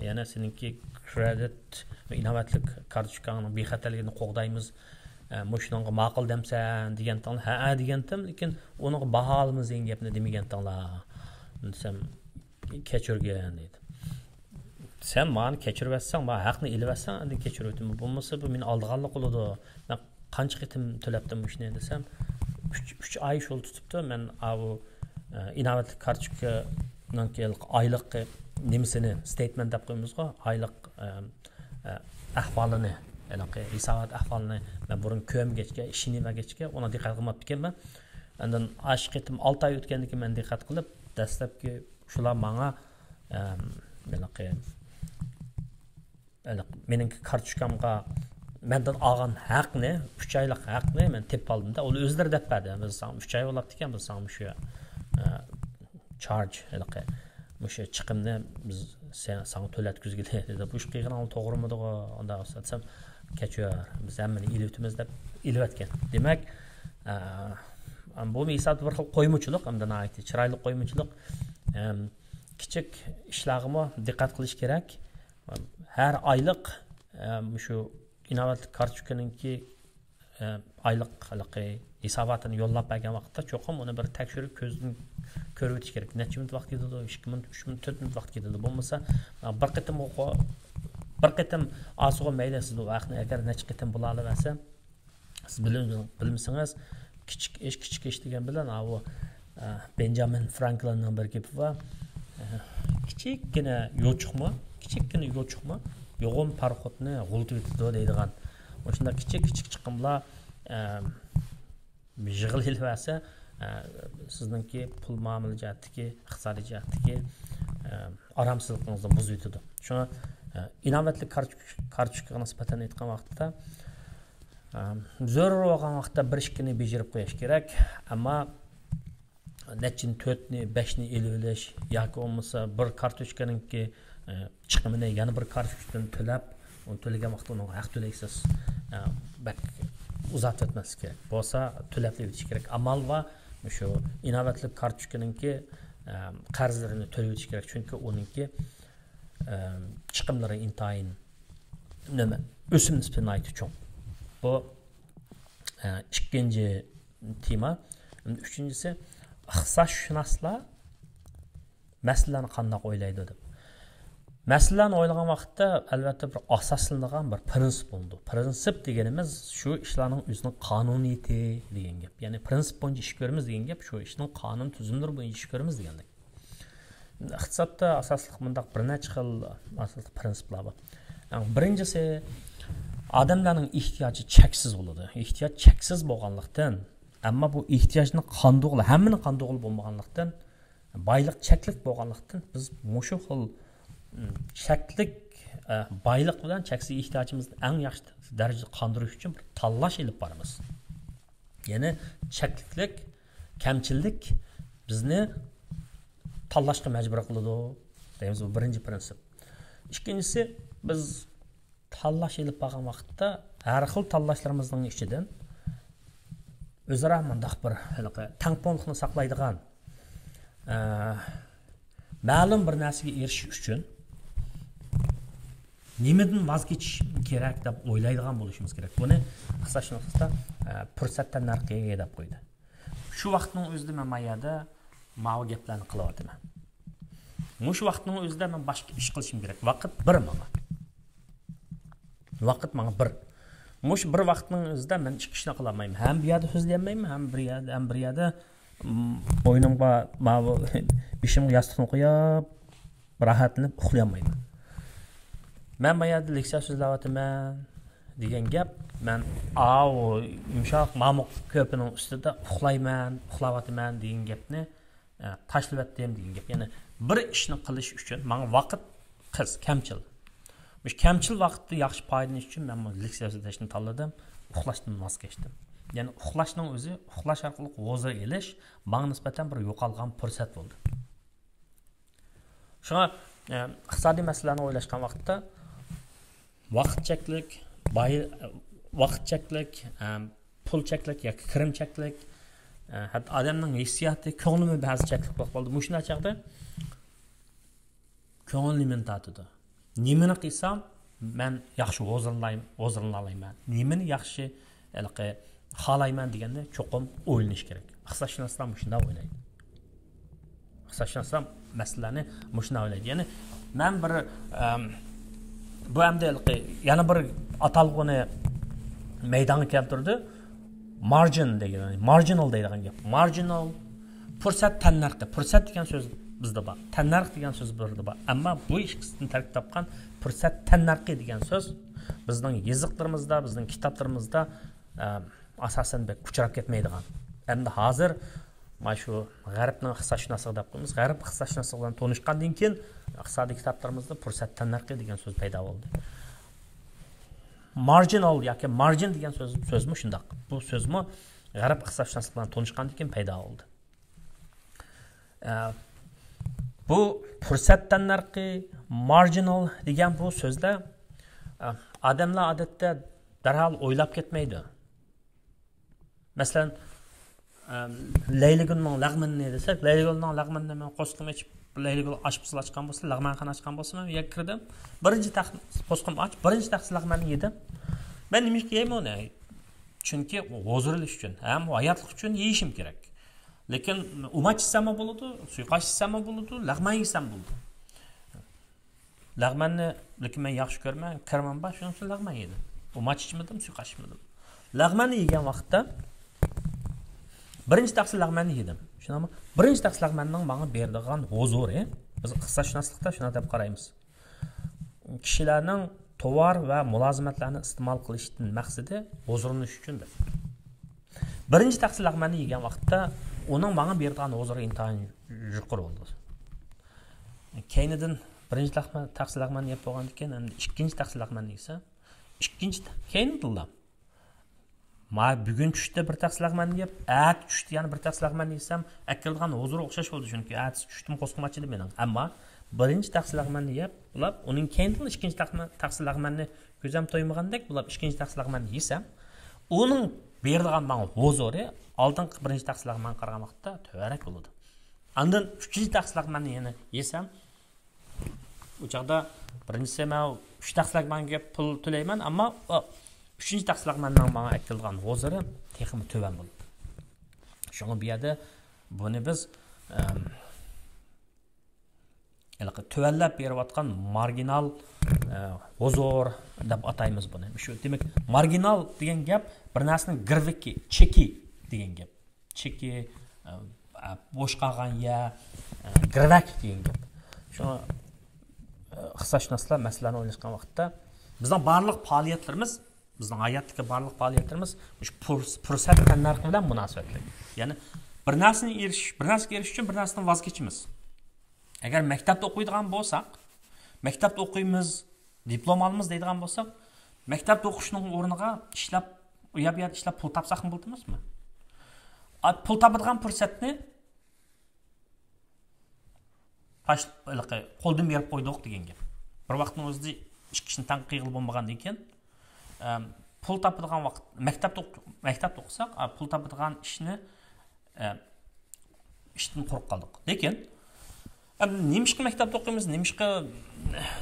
يەنى سېنىڭكى كرېدىت، ئىناۋەتلىك كارتوچكاڭنىڭ بىخەتەرلىكىنى قوغدايمىز، ئە، مۇشۇنىڭغا ماقۇل دەمسەن دېگەنتىڭلار. ھەئە دېگەنتىم، لېكىن ئۇنىڭغا باھا ئالىمىز دېگەن گەپنى دېمىگەنتىڭلار دېسەم، كەچۈرگىن دېدى. سەن مانى كەچۈرۈۋەتسەڭ، ما ھەقنى ئېلىۋەتسەڭ، ئاندىن كەچۈرۈۋېتىمەن. بولمىسا، بۇ مېنى ئالدىغانلىق قىلىدۇ. مەن قانچە قېتىم تۆلەپتىم مۇشۇنى دېسەم، ئۈچ، ئۈچ ئاي شۇ تۇتۇپتۇ. مەن ئاۋۇ، ئە، ئىناۋەتلىك كارتوچكىنىڭكى ئايلىق نېمىسىنى، ستېيتمېنت دەپ قويىمىزغۇ، ئايلىق، ئە، ئە، ئەھۋالىنى، ھېلىقى ھېسابات ئەھۋالىنى مەن بۇرۇن كۆرمىگەچكە، ئىشىنىۋەرگەچكە، ئۇنىڭ دىققەت قىلماپتىكەنمەن. ئاندىن ئاشۇ قېتىم ئالتە ئاي ئۆتكەندىن كېيىن مەن دىققەت قىلىپ، دەسلەپكى شۇلار ماڭا، ئەم، ھېلىقى، ھېلىقى مېنىڭكى كارتوچكامغا مەندىن ئالغان ھەقنى، ئۈچ ئايلىق ھەقنى مەن تېپىپ ئالدىم-دە، ئۇلار ئۆزلىرى دەپ بەردى. بىز ساڭا ئۈچ ئاي بولاپتىكەن، بىز ساڭا مۇشۇ، ئە، چارج، ھېلىقى مۇشۇ چىقىمنى بىز سەن، ساڭا تۆلەتكۈزگىلى دېدى. بۇ ئىش قىلغىنىڭ توغرىمىدىغۇ؟ ئۇنداق بولسا دېسەم، كەچۈر، بىز ھەممىنى ئېلىۋېتىمىز دەپ ئېلىۋەتكەن. دېمەك، ئە، بۇ ھېسابتا بىر خىل قويمىچىلىق، ئەمدى ناھايىتى چىرايلىق قويمىچىلىق. ئەم، كىچىك ئىشلارغىمۇ دىققەت قىلىش كېرەك. ھەر ئايلىق، ئە، مۇشۇ ئىناۋەتلىك كارتوچكىنىڭكى، ئە، ئايلىق ھېلىقى ھېساباتىنى يوللاپ بەرگەن ۋاقىتتا چوقۇم ئۇنى بىر تەكشۈرۈپ كۆزدىن كۆرۈۋېتىش كېرەك. نەچچە مىنۇت ۋاقىت كېتىدۇ؟ ئىككى مىنۇت، ئۈچ مىنۇت، تۆت مىنۇت ۋاقىت كېتىدۇ. بولمىسا، بىر قېتىم، بىر قېتىم ئاسىغۇ مەيلى، سىز بۇ ھەقنى ئەگەر نەچچە قېتىم بولالىۋەرسە، سىز بىلمىسىڭىز، كىچىك ئىش، كىچىك ئىش دېگەن بىلەن، ئاۋۇ، ئە، بېنجامىن فرانكلىننىڭ بىر گېپى بار. ئە، كىچىككىنە يوچۇقمۇ، كىچىككىنە يوچۇقمۇ يوغان پاراخوتنى غۇلىتىۋېتىدۇ دەيدىغان. مۇشۇنداق كىچىك، كىچىك چىقىملار، ئە، يىغىلىۋەرسە، ئە، سىزنىڭكى پۇل مۇئامىلە جەھەتتىكى، ئىقتىسادىي جەھەتتىكى، ئە، ئارامسىزلىقىڭىزنى بۇزۇۋېتىدۇ. شۇڭا، ئە، ئىناۋەتلىك كارتوچ-، كارتوچكىغا نىسبەتەن ئېيتقان ۋاقىتتا، ئە، زۆرۈر بولغان ۋاقىتتا بىر ئىككىنى بېجىرىپ قويۇش كېرەك. ئەمما نەچچىنى، تۆتنى، بەشنى ئېلىۋېلىش ياكى بولمىسا بىر كارتوچكىنىڭكى، ئە، چىقىمىنى يەنە بىر كارتوچكىدىن تۆلەپ، ئۇنى تۆلىگەن ۋاقىتتا ئۇنىڭغا ھەق تۆلەيسىز. ئە، بەك ئۇزارتىۋەتمەسلىك كېرەك. بولسا تۆلەپلا ئېلىۋېتىش كېرەك. ئامال بار، مۇشۇ ئىناۋەتلىك كارتوچكىنىڭكى، ئە، قەرزلىرىنى تۆلىۋېتىش كېرەك. چۈنكى ئۇنىڭكى، ئە، چىقىملىرى ئىنتايىن نېمە، ئۆسۈم نىسبىتى ناھايىتى چوڭ. بۇ، ئە، ئىككىنچى تېما. ئۈچىنچىسى، ئىقتىسادشۇناسلار مەسىلىلەرنى قانداق ئويلايدۇ دەپ. مەسىلىلەرنى ئويلىغان ۋاقىتتا، ئەلۋەتتە، بىر ئاساسلىنىدىغان بىر پرىنسىپ بولىدۇ. پرىنسىپ دېگىنىمىز شۇ ئىشلارنىڭ ئۆزىنىڭ قانۇنىيىتى دېگەن گەپ. يەنى پرىنسىپ بويىچە ئىش كۆرىمىز دېگەن گەپ، شۇ ئىشنىڭ قانۇن تۈزۈملىرى بويىچە ئىش كۆرىمىز دېگەندەك. ئىقتىسادتا ئاساسلىق مۇنداق بىر نەچچە خىل ئاساسلىق پرىنسىپلار بار. ئەڭ بىرىنچىسى، ئادەملەرنىڭ ئېھتىياجى چەكسىز بولىدۇ. ئېھتىياج چەكسىز بولغانلىقتىن، ئەمما بۇ ئېھتىياجنى قاندۇرغىلى، ھەممىنى قاندۇرغىلى بولمىغانلىقتىن، بايلىق چەكلىك بولغانلىقتىن، بىز مۇشۇ خىل، م، چەكلىك، ئە، بايلىق بىلەن چەكسىز ئېھتىياجىمىزنى ئەڭ ياخشى دەرىجىدە قاندۇرۇش ئۈچۈن بىر تاللاش ئېلىپ بارىمىز. يەنى چەكلىكلىك كەمچىللىك بىزنى تاللاشقا مەجبۇر قىلىدۇ دەيمىز. بۇ بىرىنچى پىرىنسىپ. ئىككىنچىسى، بىز تاللاش ئېلىپ بارغان ۋاقىتتا ھەر خىل تاللاشلىرىمىزنىڭ ئىچىدىن ئۆزئارا مۇنداق بىر ھېلىقى تەڭپۇڭلۇقنى ساقلايدىغان، ئە، مەلۇم بىر نەرسىگە ئېرىشىش ئۈچۈن نېمىدىن ۋاز كېچىش كېرەك دەپ ئويلايدىغان بولۇشىمىز كېرەك. بۇنى ئىقتىسادشۇناسلىقتا، ئە، پۇرسەت تەننەرخى دەپ قويدى. شۇ ۋاقىتنىڭ ئۆزىدە مەن ما يەردە ماۋۇ گەپلەرنى قىلىۋاتىمەن. مۇشۇ ۋاقىتنىڭ ئۆزىدە مەن باشقا ئىش قىلىشىم كېرەك. ۋاقىت بىر ماڭا. ۋاقىت ماڭا بىر. مۇشۇ بىر ۋاقىتنىڭ ئۆزىدە مەن ئىككى ئىشنى قىلالمايمەن. ھەم بۇ يەردە سۆزلىيەلمەيمەن، ھەم بىر يەردە، ھەم بىر يەردە، م، بوينۇمغا ماۋۇ بېشىمغا ياستۇقنى قويۇپ، راھەتلىنىپ ئۇخلىيالمايمەن. مەن ما يەردە لېكسىيە سۆزلەۋاتىمەن دېگەن گەپ، مەن ئاۋۇ يۇمشاق مامۇق كۆرپىنىڭ ئۈستىدە ئۇخلايمەن، ئۇخلاۋاتىمەن دېگەن گەپنى، ئە، تاشلىۋەتتىم دېگەن گەپ. يەنى بىر ئىشنى قىلىش ئۈچۈن ماڭا ۋاقىت قىس، كەمچىل. مۇشۇ كەمچىل ۋاقىتتا ياخشى پايدىلىنىش ئۈچۈن مەن بۇ لېكسىيە سۆزلەشنى تاللىدىم، ئۇخلاشتىن ۋاز كەچتىم. يەنى ئۇخلاشنىڭ ئۆزى، ئۇخلاش ئارقىلىق ھۇزۇر ئېلىش ماڭا نىسبەتەن بىر يوقالغان پۇرسەت بولدى. شۇڭا، ئە، ئىقتىسادىي مەسىلىلەرنى ئويلاشقان ۋاقىتتا ۋاقىت چەكلىك، باي-، ۋاقىت چەكلىك، ئە، پۇل چەكلىك ياكى كىرىم چەكلىك، ئە، ھەتتا ئادەمنىڭ ھېسسىياتى، كۆڭلىمۇ بەزى چەكلىك بولۇپ قالىدۇ. مۇشۇنداق چاغدا كۆڭۈل نېمىنى تارتىدۇ؟ نېمىنى قىلسام، مەن ياخشى ھۇزۇرلىناي-، ھۇزۇرلىنالايمەن؟ نېمىنى ياخشى، ھېلىقى، خالايمەن دېگەندە چوقۇم ئويلىنىش كېرەك. ئىقتىسادشۇناسلار مۇشۇنداق ئويلايدۇ. ئىقتىسادشۇناسلار مەسىلىلەرنى مۇشۇنداق ئويلايدۇ. يەنى مەن بىر، ئەم، بۇ ئەمدى ھېلىقى يەنە بىر ئاتالغۇنى مەيدانغا كەلتۈردى. مارجىن دېگەن، مارجىنال دەيدىغان گەپ. مارجىنال، پۇرسەت تەننەرخى. پۇرسەت دېگەن سۆز بىزدە بار. تەننەرخ دېگەن سۆز بىزدە بار. ئەمما بۇ ئىككىسىدىن تەركىب تاپقان پۇرسەت تەننەرخى دېگەن سۆز بىزنىڭ يېزىقلىرىمىزدا، بىزنىڭ كىتابلىرىمىزدا، ئە، ئاساسەن بەك ئۇچراپ كەتمەيدىغان. ئەمدى ھازىر مانا شۇ غەربنىڭ ئىقتىسادشۇناسلىقى دەپ قويىمىز. غەرب ئىقتىسادشۇناسلىقى بىلەن تونۇشقاندىن كېيىن، ئىقتىسادىي كىتابلىرىمىزدا پۇرسەت تەننەرخى دېگەن سۆز پەيدا بولدى. مارجىنال ياكى مارجىن دېگەن سۆز، سۆزمۇ شۇنداق. بۇ سۆزمۇ غەرب ئىقتىسادشۇناسلىقى بىلەن تونۇشقاندىن كېيىن پەيدا بولدى. ئە، بۇ پۇرسەت تەننەرخى، مارجىنال دېگەن بۇ سۆزلەر، ئە، ئادەملەر ئادەتتە دەرھال ئويلاپ كەتمەيدۇ. مەسىلەن، ئە، لەيلىگۈلنىڭ لەغمىنىنى دېسەك، لەيلىگۈلنىڭ لەغمىنىنى مەن قورسىقىم ئېچىپ، لەيلىگۈل ئاشپۇزۇل ئاچقان بولسا، لەغمەنخانا ئاچقان بولسا، مەن يەرگە كىردىم. بىرىنچى تەخ-، قورسىقىم ئاچ، بىرىنچى تەخسە لەغمەننى يېدىم. مەن نېمە ئۈچۈن يەيمەن ئۇنى؟ چۈنكى ھۇزۇر ئېلىش ئۈچۈن ھەم ھاياتلىق ئۈچۈن يېيىشىم كېرەك. لېكىن ئۇماچ ئىچسەممۇ بولىدۇ، سۇيۇقئاش ئىچسەممۇ بولىدۇ، لەغمەن يېسەم بولىدۇ. لەغمەننى، لېكىن مەن ياخشى كۆرىمەن، كىرىمىم بار، شۇنىڭ ئۈچۈن لەغمەن يېدىم. ئۇماچ ئىچمىدىم، سۇيۇقئاش ئىچمىدىم. لەغمەننى يېگەن ۋاقىتتا بىرىنچى تەخسە لەغمەننى يېدىم. شۇنداقمۇ؟ بىرىنچى تەخسە لەغمەننىڭ ماڭا بېرىدىغان ھۇزۇرى، بىز ئىقتىسادشۇناسلىقتا شۇنداق دەپ قارايمىز. كىشىلەرنىڭ تاۋار ۋە مۇلازىمەتلەرنى ئىستېمال قىلىشتىن مەقسىتى ھۇزۇرلىنىش ئۈچۈن دەپ. بىرىنچى تەخسە لەغمەننى يېگەن ۋاقىتتا ئۇنىڭ ماڭا بېرىدىغان ھۇزۇرى ئىنتايىن يۇقىرى بولىدۇ. كەينىدىن بىرىنچى لەغمەن، تەخسە لەغمەننى يەپ بولغاندىن كېيىن، ئەمدى ئىككىنچى تەخسە لەغمەننى يېسە، ئىككىنچى تە-، كەينىدىنلا، ما بۈگۈن چۈشتە بىر تەخسە لەغمەننى يەپ، ئەتە چۈشتە يەنە بىر تەخسە لەغمەننى يېسەم، ئەكېلىدىغان ھۇزۇر ئوخشاش بولىدۇ، چۈنكى ئەتىسى چۈشتىمۇ قورسىقىم ئاچىدۇ مېنىڭ. ئەمما بىرىنچى تەخسە لەغمەننى يەپ، بولۇپ، ئۇنىڭ كەينىدىن ئىككىنچى تەخمە-، تەخسە لەغمەننى كۆزۈم تويمىغاندەك بولۇپ، ئىككىنچى تەخسە لەغمەننى يېسەم، ئۇنىڭ بېرىدىغان ماڭا ھۇزۇرى ئالدىنقى بىرىنچى تەخسە لەغمەنگە قارىغان ۋاقىتتا تۆۋەنرەك بولىدۇ. ئاندىن ئۈچىنچى تەخسە لەغمەننى يەنە يېسەم، ئۇ چاغدا بىرىنچىسى مەن ئۈچ تەخسە لەغمەنگە پۇل تۆلەيمەن، ئەمما، ئا، ئۈچىنچى تەخسە لەغمەننىڭ ماڭا ئەكېلىدىغان ھۇزۇرى تېخىمۇ تۆۋەن بولىدۇ. شۇڭا بۇ يەردە بۇنى بىز، ئەم، ھېلىقى تۆۋەنلەپ بېرىۋاتقان مارگىنال، ئە، ھۇزۇر دەپ ئاتايمىز بۇنى. شۇ، دېمەك، مارگىنال دېگەن گەپ بىر نەرسىنىڭ گىرۋىكى، چېكى دېگەن گەپ. چېكى، ئە، ئە، بوش قالغان يەر، ئە، گىرۋەك دېگەن گەپ. شۇڭا، ئە، ئىقتىسادشۇناسلار مەسىلىلەرنى ئويلاشقان ۋاقىتتا بىزنىڭ بارلىق پائالىيەتلىرىمىز، بىزنىڭ ھاياتتىكى بارلىق پائالىيەتلىرىمىز مۇشۇ پۇرس-، پۇرسەت تەننەرخى بىلەن مۇناسىۋەتلىك. يەنى بىر نەرسىنى ئېرىشىش، بىر نەرسىگە ئېرىشىش ئۈچۈن بىر نەرسىدىن ۋاز كېچىمىز. ئەگەر مەكتەپتە ئوقۇيدىغان بولساق، مەكتەپتە ئوقۇيمىز، دىپلوم ئالىمىز دەيدىغان بولساق، مەكتەپتە ئوقۇشنىڭ ئورنىغا ئىشلەپ، ئۇ يەر بۇ يەردە ئىشلەپ پۇل تاپساقمۇ بولىدۇ ئەمەسمۇ؟ پۇل تاپىدىغان پۇرسەتنى تاش-، ھېلىقى قولدىن بېرىپ قويدۇق دېگەن گەپ. بىر ۋاقىتنىڭ ئۆزىدە ئىككى كىشىنى تەڭ قىلغىلى بولمىغاندىن كېيىن، ئەم، پۇل تاپىدىغان ۋاقىت، مەكتەپتە ئوق-، مەكتەپتە ئوقۇساق، ئا، پۇل تاپىدىغان ئىشنى، ئە، ئىشتىن قۇرۇق قالدۇق. لېكىن، ئەم، نېمىشقا مەكتەپتە ئوقۇيمىز، نېمىشقا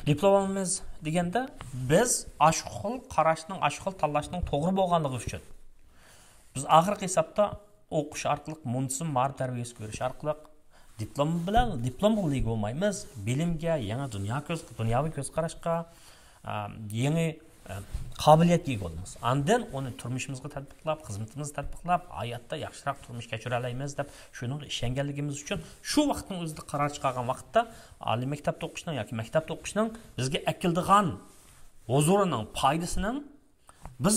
دىپلوم ئالىمىز دېگەندە، بىز ئاشۇ خىل قاراشنىڭ، ئاشۇ خىل تاللاشنىڭ توغرا بولغانلىقى ئۈچۈن. بىز ئاخىرقى ھېسابتا ئوقۇش ئارقىلىق، مۇنتىزىم مائارىپ تەربىيەسى كۆرۈش ئارقىلىق دىپلوم بىلەن، دىپلومغىلا ئىگە بولمايمىز. بىلىمگە، يېڭى دۇنيا كۆز، دۇنياۋى كۆز قاراشقا، ئا، يېڭى، ئا، قابىلىيەتكە ئىگە بولىمىز. ئاندىن ئۇنى تۇرمۇشىمىزغا تەتبىقلاپ، خىزمىتىمىزگە تەتبىقلاپ، ھاياتتا ياخشىراق تۇرمۇش كەچۈرەلەيمىز دەپ شۇنىڭغا ئىشەنگەنلىكىمىز ئۈچۈن شۇ ۋاقىتنىڭ ئۆزىدە قارار چىقارغان ۋاقىتتا ئالىي مەكتەپتە ئوقۇشنىڭ ياكى مەكتەپتە ئوقۇشنىڭ بىزگە ئەكېلىدىغان ھۇزۇرىنىڭ، پايدىسىنىڭ بىز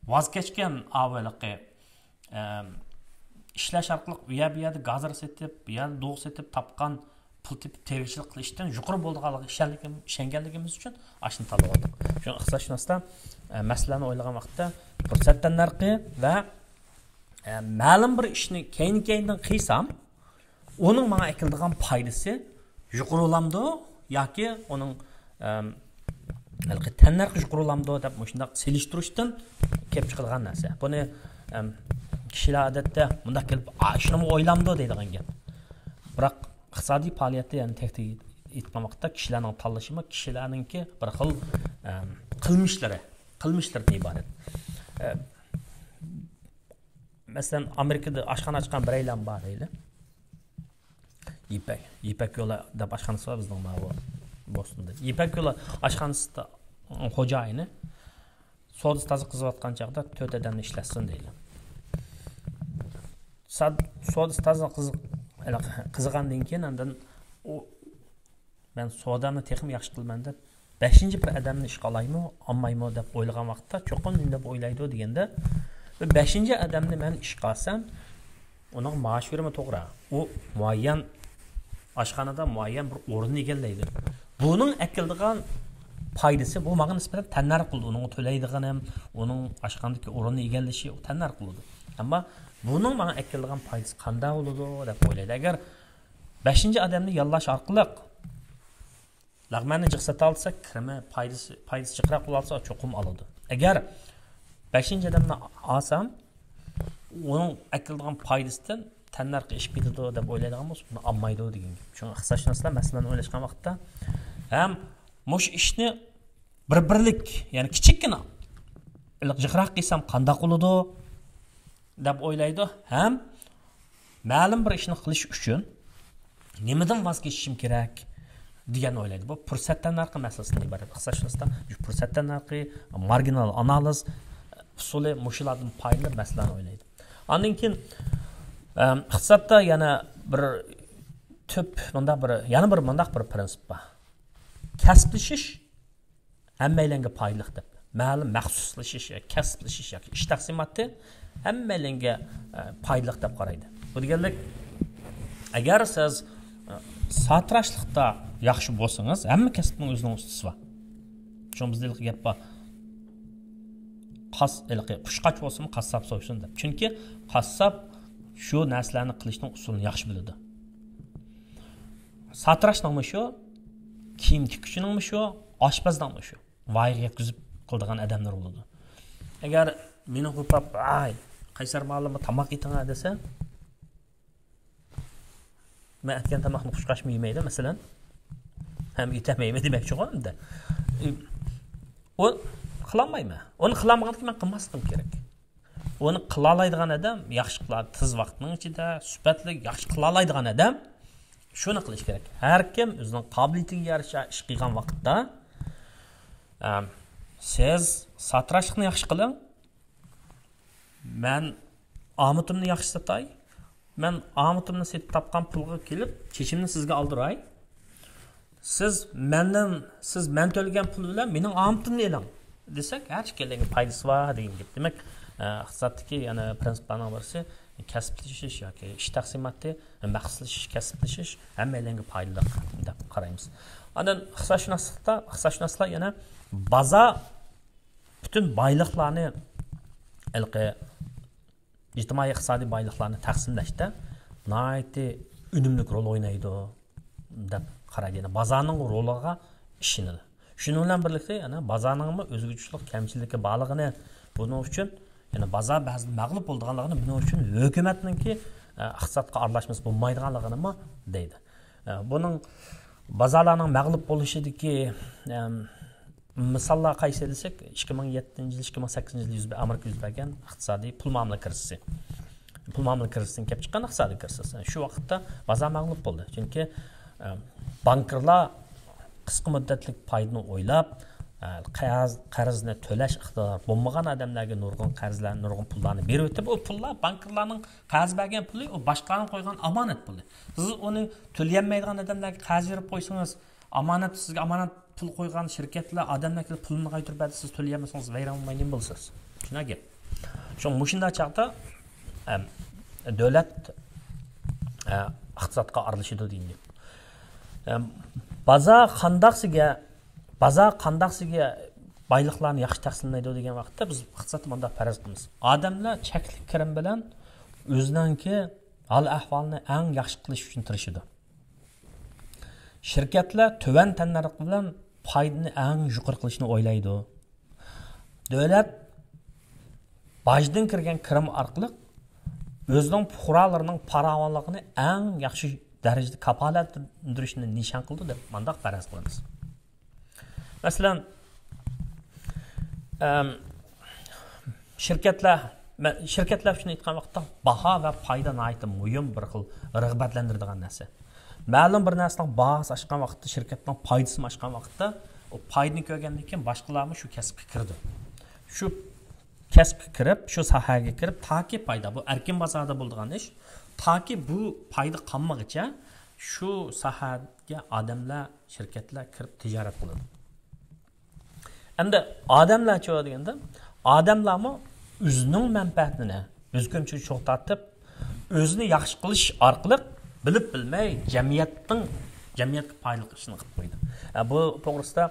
ۋاز كەچكەن ئاۋۇ ھېلىقى، ئەم، ئىشلەش ئارقىلىق ئۇ يەر بۇ يەردە گازىر سېتىپ، بۇ يەردە دوغ سېتىپ تاپقان پۇل تېپىپ تىرىكچىلىك قىلىشتىن يۇقىرى بولىدىغانلىقىغا ئىشەنگەنلىكىم-، ئىشەنگەنلىكىمىز ئۈچۈن ئاشۇنى تاللىۋالدۇق. شۇڭا ئىقتىسادشۇناسلار، ئە، مەسىلىنى ئويلىغان ۋاقىتتا پۇرسەت تەننەرخى ۋە، ئە، مەلۇم بىر ئىشنى كەينى-كەينىدىن قىلسام، ئۇنىڭ ماڭا ئەكېلىدىغان پايدىسى يۇقىرى بولامدۇ ياكى ئۇنىڭ، ئەم، ھېلىقى تەننەرخى يۇقىرى بولامدۇ دەپ مۇشۇنداق سېلىشتۇرۇشتىن كېلىپ چىقىدىغان نەرسە. بۇنى، ئەم، كىشىلەر ئادەتتە مۇنداق كېلىپ، «ئا، شۇنىمۇ ئويلامدۇ؟» دەيدىغان گەپ. بىراق ئىقتىسادىي پائالىيەتتە، يەنى تېخنىك ئېيتقان ۋاقىتتا كىشىلەرنىڭ تاللىشىمۇ كىشىلەرنىڭكى بىر خىل، ئەم، قىلمىشلىرى، قىلمىشلىرىدىن ئىبارەت. ئە، مەسىلەن، ئامېرىكىدا ئاشخانا ئاچقان بىرەيلەن بار دەيلى. يىپەك، يىپەك يولى دەپ ئاشخانىسى بار بىزنىڭ ماۋۇ بوستوندا. يىپەك يولى ئاشخانىسىدا خوجايىنى سودىسى تازا قىزىۋاتقان چاغدا تۆت ئادەمنى ئىشلەتسۇن دەيلى. ساد-، سودىسى تازا قىز-، قىزىغاندىن كېيىن ئاندىن ئۇ مەن سودامنى تېخىمۇ ياخشى قىلىمەن دەپ، بەشىنچى بىر ئادەمنى ئىشقا ئالايمۇ، ئالمايمۇ دەپ ئويلىغان ۋاقىتتا، چوقۇم نېمە دەپ ئويلايدۇ دېگەندە، بۇ بەشىنچى ئادەمنى مەن ئىشقا ئالسام، ئۇنىڭغا مائاش بېرىمۇ توغرا. ئۇ مۇئەييەن ئاشخانىدا مۇئەييەن بىر ئورۇننى ئىگىلەيدۇ. بۇنىڭ ئەكېلىدىغان پايدىسى، بۇ ماڭا نىسبەتەن تەننەرخ قىلىدۇ. ئۇنىڭغا تۆلەيدىغىنىم، ئۇنىڭ ئاشخانىدىكى ئورۇننى ئىگىلىشى، ئۇ تەننەرخ قىلىدۇ. ئەمما بۇنىڭ ماڭا ئەكېلىدىغان پايدىسى قانداق بولىدۇ دەپ ئويلايدۇ. ئەگەر بەشىنچى ئادەمنى ياللاش ئارقىلىق لەغمەننى جىق سېتىۋالسا، كىرىمى، پايدىسى، پايدىسى جىقراق بولۇۋالسا، چوقۇم ئالىدۇ. ئەگەر بەشىنچى ئادەمنى ئالسام، ئۇنىڭ ئەكېلىدىغان پايدىسىدىن تەننەرخى ئېشىپ كېتىدۇ دەپ ئويلايدىغان بولسا، بۇنى ئالمايدۇ دېگەن گەپ. شۇڭا ئىقتىسادشۇناسلار مەسىلىنى ئويلاشقان ۋاقىتتا ھەم مۇشۇ ئىشنى بىر-بىرلىك، يەنى كىچىككىنە جىقراق قىلسام قانداق بولىدۇ دەپ ئويلايدۇ ھەم مەلۇم بىر ئىشنى قىلىش ئۈچۈن نېمىدىن ۋاز كېچىشىم كېرەك دېگەننى ئويلايدۇ. بۇ پۇرسەت تەننەرخى مەسىلىسىدىن ئىبارەت. ئىقتىسادشۇناسلار شۇ پۇرسەت تەننەرخى، مارگىنال ئانالىز ئۇسۇلى، مۇشۇلاردىن پايدىلىنىپ مەسىلىنى ئويلايدۇ. ئاندىن كېيىن، ئەم، ئىقتىسادتا يەنە بىر تۈپ، مۇنداق بىر، يەنە بىر مۇنداق بىر پرىنسىپ بار. كەسىپلىشىش ھەممەيلەنگە پايدىلىق دەپ. مەلۇم مەخسۇسلىشىش، كەسىپلىشىش ياكى ئىش تەقسىماتى ھەممەيلەنگە، ئە، پايدىلىق دەپ قارايدۇ. بۇ دېگەنلىك، ئەگەر سىز، ئە، ساتىراشلىقتا ياخشى بولسىڭىز، ھەممە كەسىپنىڭ ئۆزىنىڭ ئۇستىسى بار. شۇڭا بىزدە ھېلىقى گەپ بار. قاس-، ھېلىقى قۇشقاچ بولسىمۇ قاسساپ سويسۇن دەپ. چۈنكى قاسساپ شۇ نەرسىلەرنى قىلىشنىڭ ئۇسۇلىنى ياخشى بىلىدۇ. ساتىراشنىڭمۇ شۇ، كىيىم تىككۈچىنىڭمۇ شۇ، ئاشپەزنىڭمۇ شۇ. ۋايىغا يەتكۈزۈپ قىلىدىغان ئادەملەر بولىدۇ. ئەگەر مېنى قوپاپ، «ۋاي، قەيسەر مۇئەللىم، تاماق ئېتىڭە» دېسە، مەن ئەتكەن تاماقنى قۇشقاچمۇ يېمەيدۇ، مەسىلەن. ھەم ئېتەلمەيمەن دېمەكچىغۇ ئەمدى. ئۇ قىلالمايمەن. ئۇنى قىلالمىغاندىكىن مەن قىلماسلىقىم كېرەك. ئۇنى قىلالايدىغان ئادەم ياخشى قىلار، تېز ۋاقىتنىڭ ئىچىدە سۈپەتلىك ياخشى قىلالايدىغان ئادەم شۇنى قىلىشى كېرەك. ھەر كىم ئۆزىنىڭ قابىلىيىتىگە يارىشا ئىش قىلغان ۋاقىتتا، ئەم، سىز ساتىراشلىقنى ياخشى قىلىڭ، مەن ئامۇتۇمنى ياخشى ساتاي، مەن ئامۇتۇمنى سېتىپ تاپقان پۇلغا كېلىپ، چېچىمنى سىزگە ئالدۇراي. سىز مەندىن، سىز مەن تۆلىگەن پۇل بىلەن مېنىڭ ئامىتىمنى ئېلىڭ دېسەك، ھەر ئىككىلەنگە پايدىسى بار دېگەن گەپ. دېمەك، ئە، ئىقتىسادتىكى يەنە پرىنسىپلارنىڭ بىرسى كەسىپلىشىش ياكى ئىش تەقسىماتى، مەخسۇسلىشىش، كەسىپلىشىش ھەممەيلەنگە پايدىلىق دەپ قارايمىز. ئاندىن ئىقتىسادشۇناسلىقتا، ئىقتىسادشۇناسلار يەنە بازار پۈتۈن بايلىقلارنى ھېلىقى ئىجتىمائىي ئىقتىسادىي بايلىقلارنى تەقسىملەشتە ناھايىتى ئۈنۈملۈك رول ئوينايدۇ دەپ قارايدۇ. يەنى بازارنىڭ رولىغا ئىشىنىدۇ. شۇنىڭ بىلەن بىرلىكتە، يەنە بازارنىڭمۇ ئۆزگىچىلىك، كەمچىلىكى بارلىقىنى، بۇنىڭ ئۈچۈن، يەنى بازار بەزىدە مەغلۇپ بولىدىغانلىقىنى، بۇنىڭ ئۈچۈن ھۆكۈمەتنىڭكى، ئە، ئىقتىسادقا ئارىلاشمىسا بولمايدىغانلىقىنىمۇ دەيدۇ. ئە، بۇنىڭ بازارلارنىڭ مەغلۇپ بولۇشىدىكى، ئەم، مىساللار قايسى دېسەك، ئىككى مىڭ يەتتىنچى يىل، ئىككى مىڭ سەككىزىنچى يىل يۈز بە-، ئامېرىكا يۈز بەرگەن ئىقتىسادىي پۇل مۇئامىلە كىرىزىسى. پۇل مۇئامىلە كىرىزىسىدىن كېلىپ چىققان ئىقتىسادىي كىرىزىس. شۇ ۋاقىتتا بازار مەغلۇپ بولدى. چۈنكى، ئە، بانكىرلار قىسقا مۇددەتلىك پايدىنى ئويلاپ، ئە، قەرز، قەرزنى تۆلەش ئىقتىدارى بولمىغان ئادەملەرگە نۇرغۇن قەرزلەر، نۇرغۇن پۇللارنى بېرىۋېتىپ، ئۇ پۇللار بانكىرلارنىڭ قەرز بەرگەن پۇلى، ئۇ باشقىلارنىڭ قويغان ئامانەت پۇلى. سىز ئۇنى تۆلىيەلمەيدىغان ئادەملەرگە قەرز بېرىپ قويسىڭىز، ئامانەت، سىزگە ئامانەت پۇل قويغان شىركەتلەر، ئادەملەر كېلىپ پۇلىنى قايتۇرۇپ بەردى، سىز تۆلىيەلمىسىڭىز ۋەيران بولماي نېمە بولىسىز؟ شۇنداق گەپ. شۇڭا مۇشۇنداق چاغدا، ئەم، دۆلەت، ئە، ئىقتىسادقا ئارىلىشىدۇ دېگەن گەپ. ئەم، بازار قانداقسىگە، بازار قانداقسىگە بايلىقلارنى ياخشى تەقسىملەيدۇ دېگەن ۋاقىتتا بىز ئىقتىسادتا مۇنداق پەرەز قىلىمىز. ئادەملەر چەكلىك كىرىم بىلەن ئۆزىنىڭكى ھال-ئەھۋالىنى ئەڭ ياخشى قىلىش ئۈچۈن تىرىشىدۇ. شىركەتلەر تۆۋەن تەننەرخ بىلەن پايدىنى ئەڭ يۇقىرى قىلىشنى ئويلايدۇ. دۆلەت باجدىن كىرگەن كىرىم ئارقىلىق ئۆزىنىڭ پۇقرالىرىنىڭ پاراۋانلىقىنى ئەڭ ياخشى دەرىجىدە كاپالەتلەندۈرۈشنى نىشان قىلىدۇ دەپ مۇنداق پەرەز قىلىمىز. مەسىلەن، ئەم، شىركەتلەر، مە-، شىركەتلەر ئۈچۈن ئېيتقان ۋاقىتتا باھا ۋە پايدا ناھايىتى مۇھىم بىر خىل رىغبەتلەندۈرىدىغان نەرسە. مەلۇم بىر نەرسىنىڭ باھاسى ئاشقان ۋاقىتتا، شىركەتنىڭ پايدىسىمۇ ئاشقان ۋاقىتتا، ئۇ پايدىنى كۆرگەندىن كېيىن باشقىلارمۇ شۇ كەسىپكە كىرىدۇ. شۇ كەسىپكە كىرىپ، شۇ ساھەگە كىرىپ، تاكى پايدا، بۇ ئەركىن بازاردا بولىدىغان ئىش، تاكى بۇ پايدا قالمىغىچە شۇ ساھەگە ئادەملەر، شىركەتلەر كىرىپ تىجارەت قىلىدۇ. ئەمدى ئادەملەرچۇ دېگەندە، ئادەملەرمۇ ئۆزىنىڭ مەنپەئەتىنى ئۆز كۆمىچىگە چوغ تارتىپ، ئۆزىنى ياخشى قىلىش ئارقىلىق بىلىپ بىلمەي جەمئىيەتنىڭ، جەمئىيەتكە پايدىلىق ئىشنى قىلىپ قويىدۇ. ئە، بۇ توغرىسىدا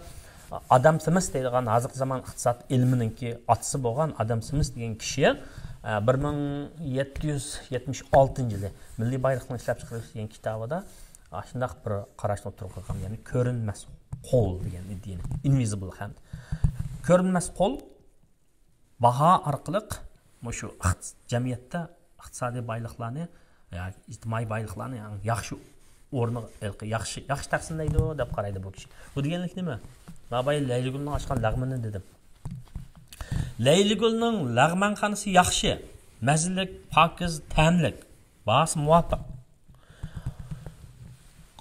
ئادام سمىس دەيدىغان، ھازىرقى زامان ئىقتىساد ئىلمىنىڭكى ئاتىسى بولغان ئادام سمىس دېگەن كىشى، ئە، بىر مىڭ يەتتە يۈز يەتمىش ئالتىنچى يىلى مىللىي بايلىقنى ئىشلەپ چىقىرىش دېگەن كىتابىدا ئاشۇنداق بىر قاراشنى ئوتتۇرىغا قويغان، يەنى كۆرۈنمەس قول دېگەن ئىدىيەنى، invisible hand. كۆرۈنمەس قول باھا ئارقىلىق مۇشۇ ئىقتىس-، جەمئىيەتتە ئىقتىسادىي بايلىقلارنى، يا ئىجتىمائىي بايلىقلارنى ياخشى ئورنىغا، ياخشى، ياخشى تەقسىملەيدۇ دەپ قارايدۇ بۇ كىشى. بۇ دېگەنلىك نېمە؟ ماۋايى لەيلىگۈلنىڭ ئاچقان لەغمىنى دېدىم. لەيلىگۈلنىڭ لەغمەنخانىسى ياخشى، مەززىلىك، پاكىز، تەملىك، باھاسى مۇۋاپىق.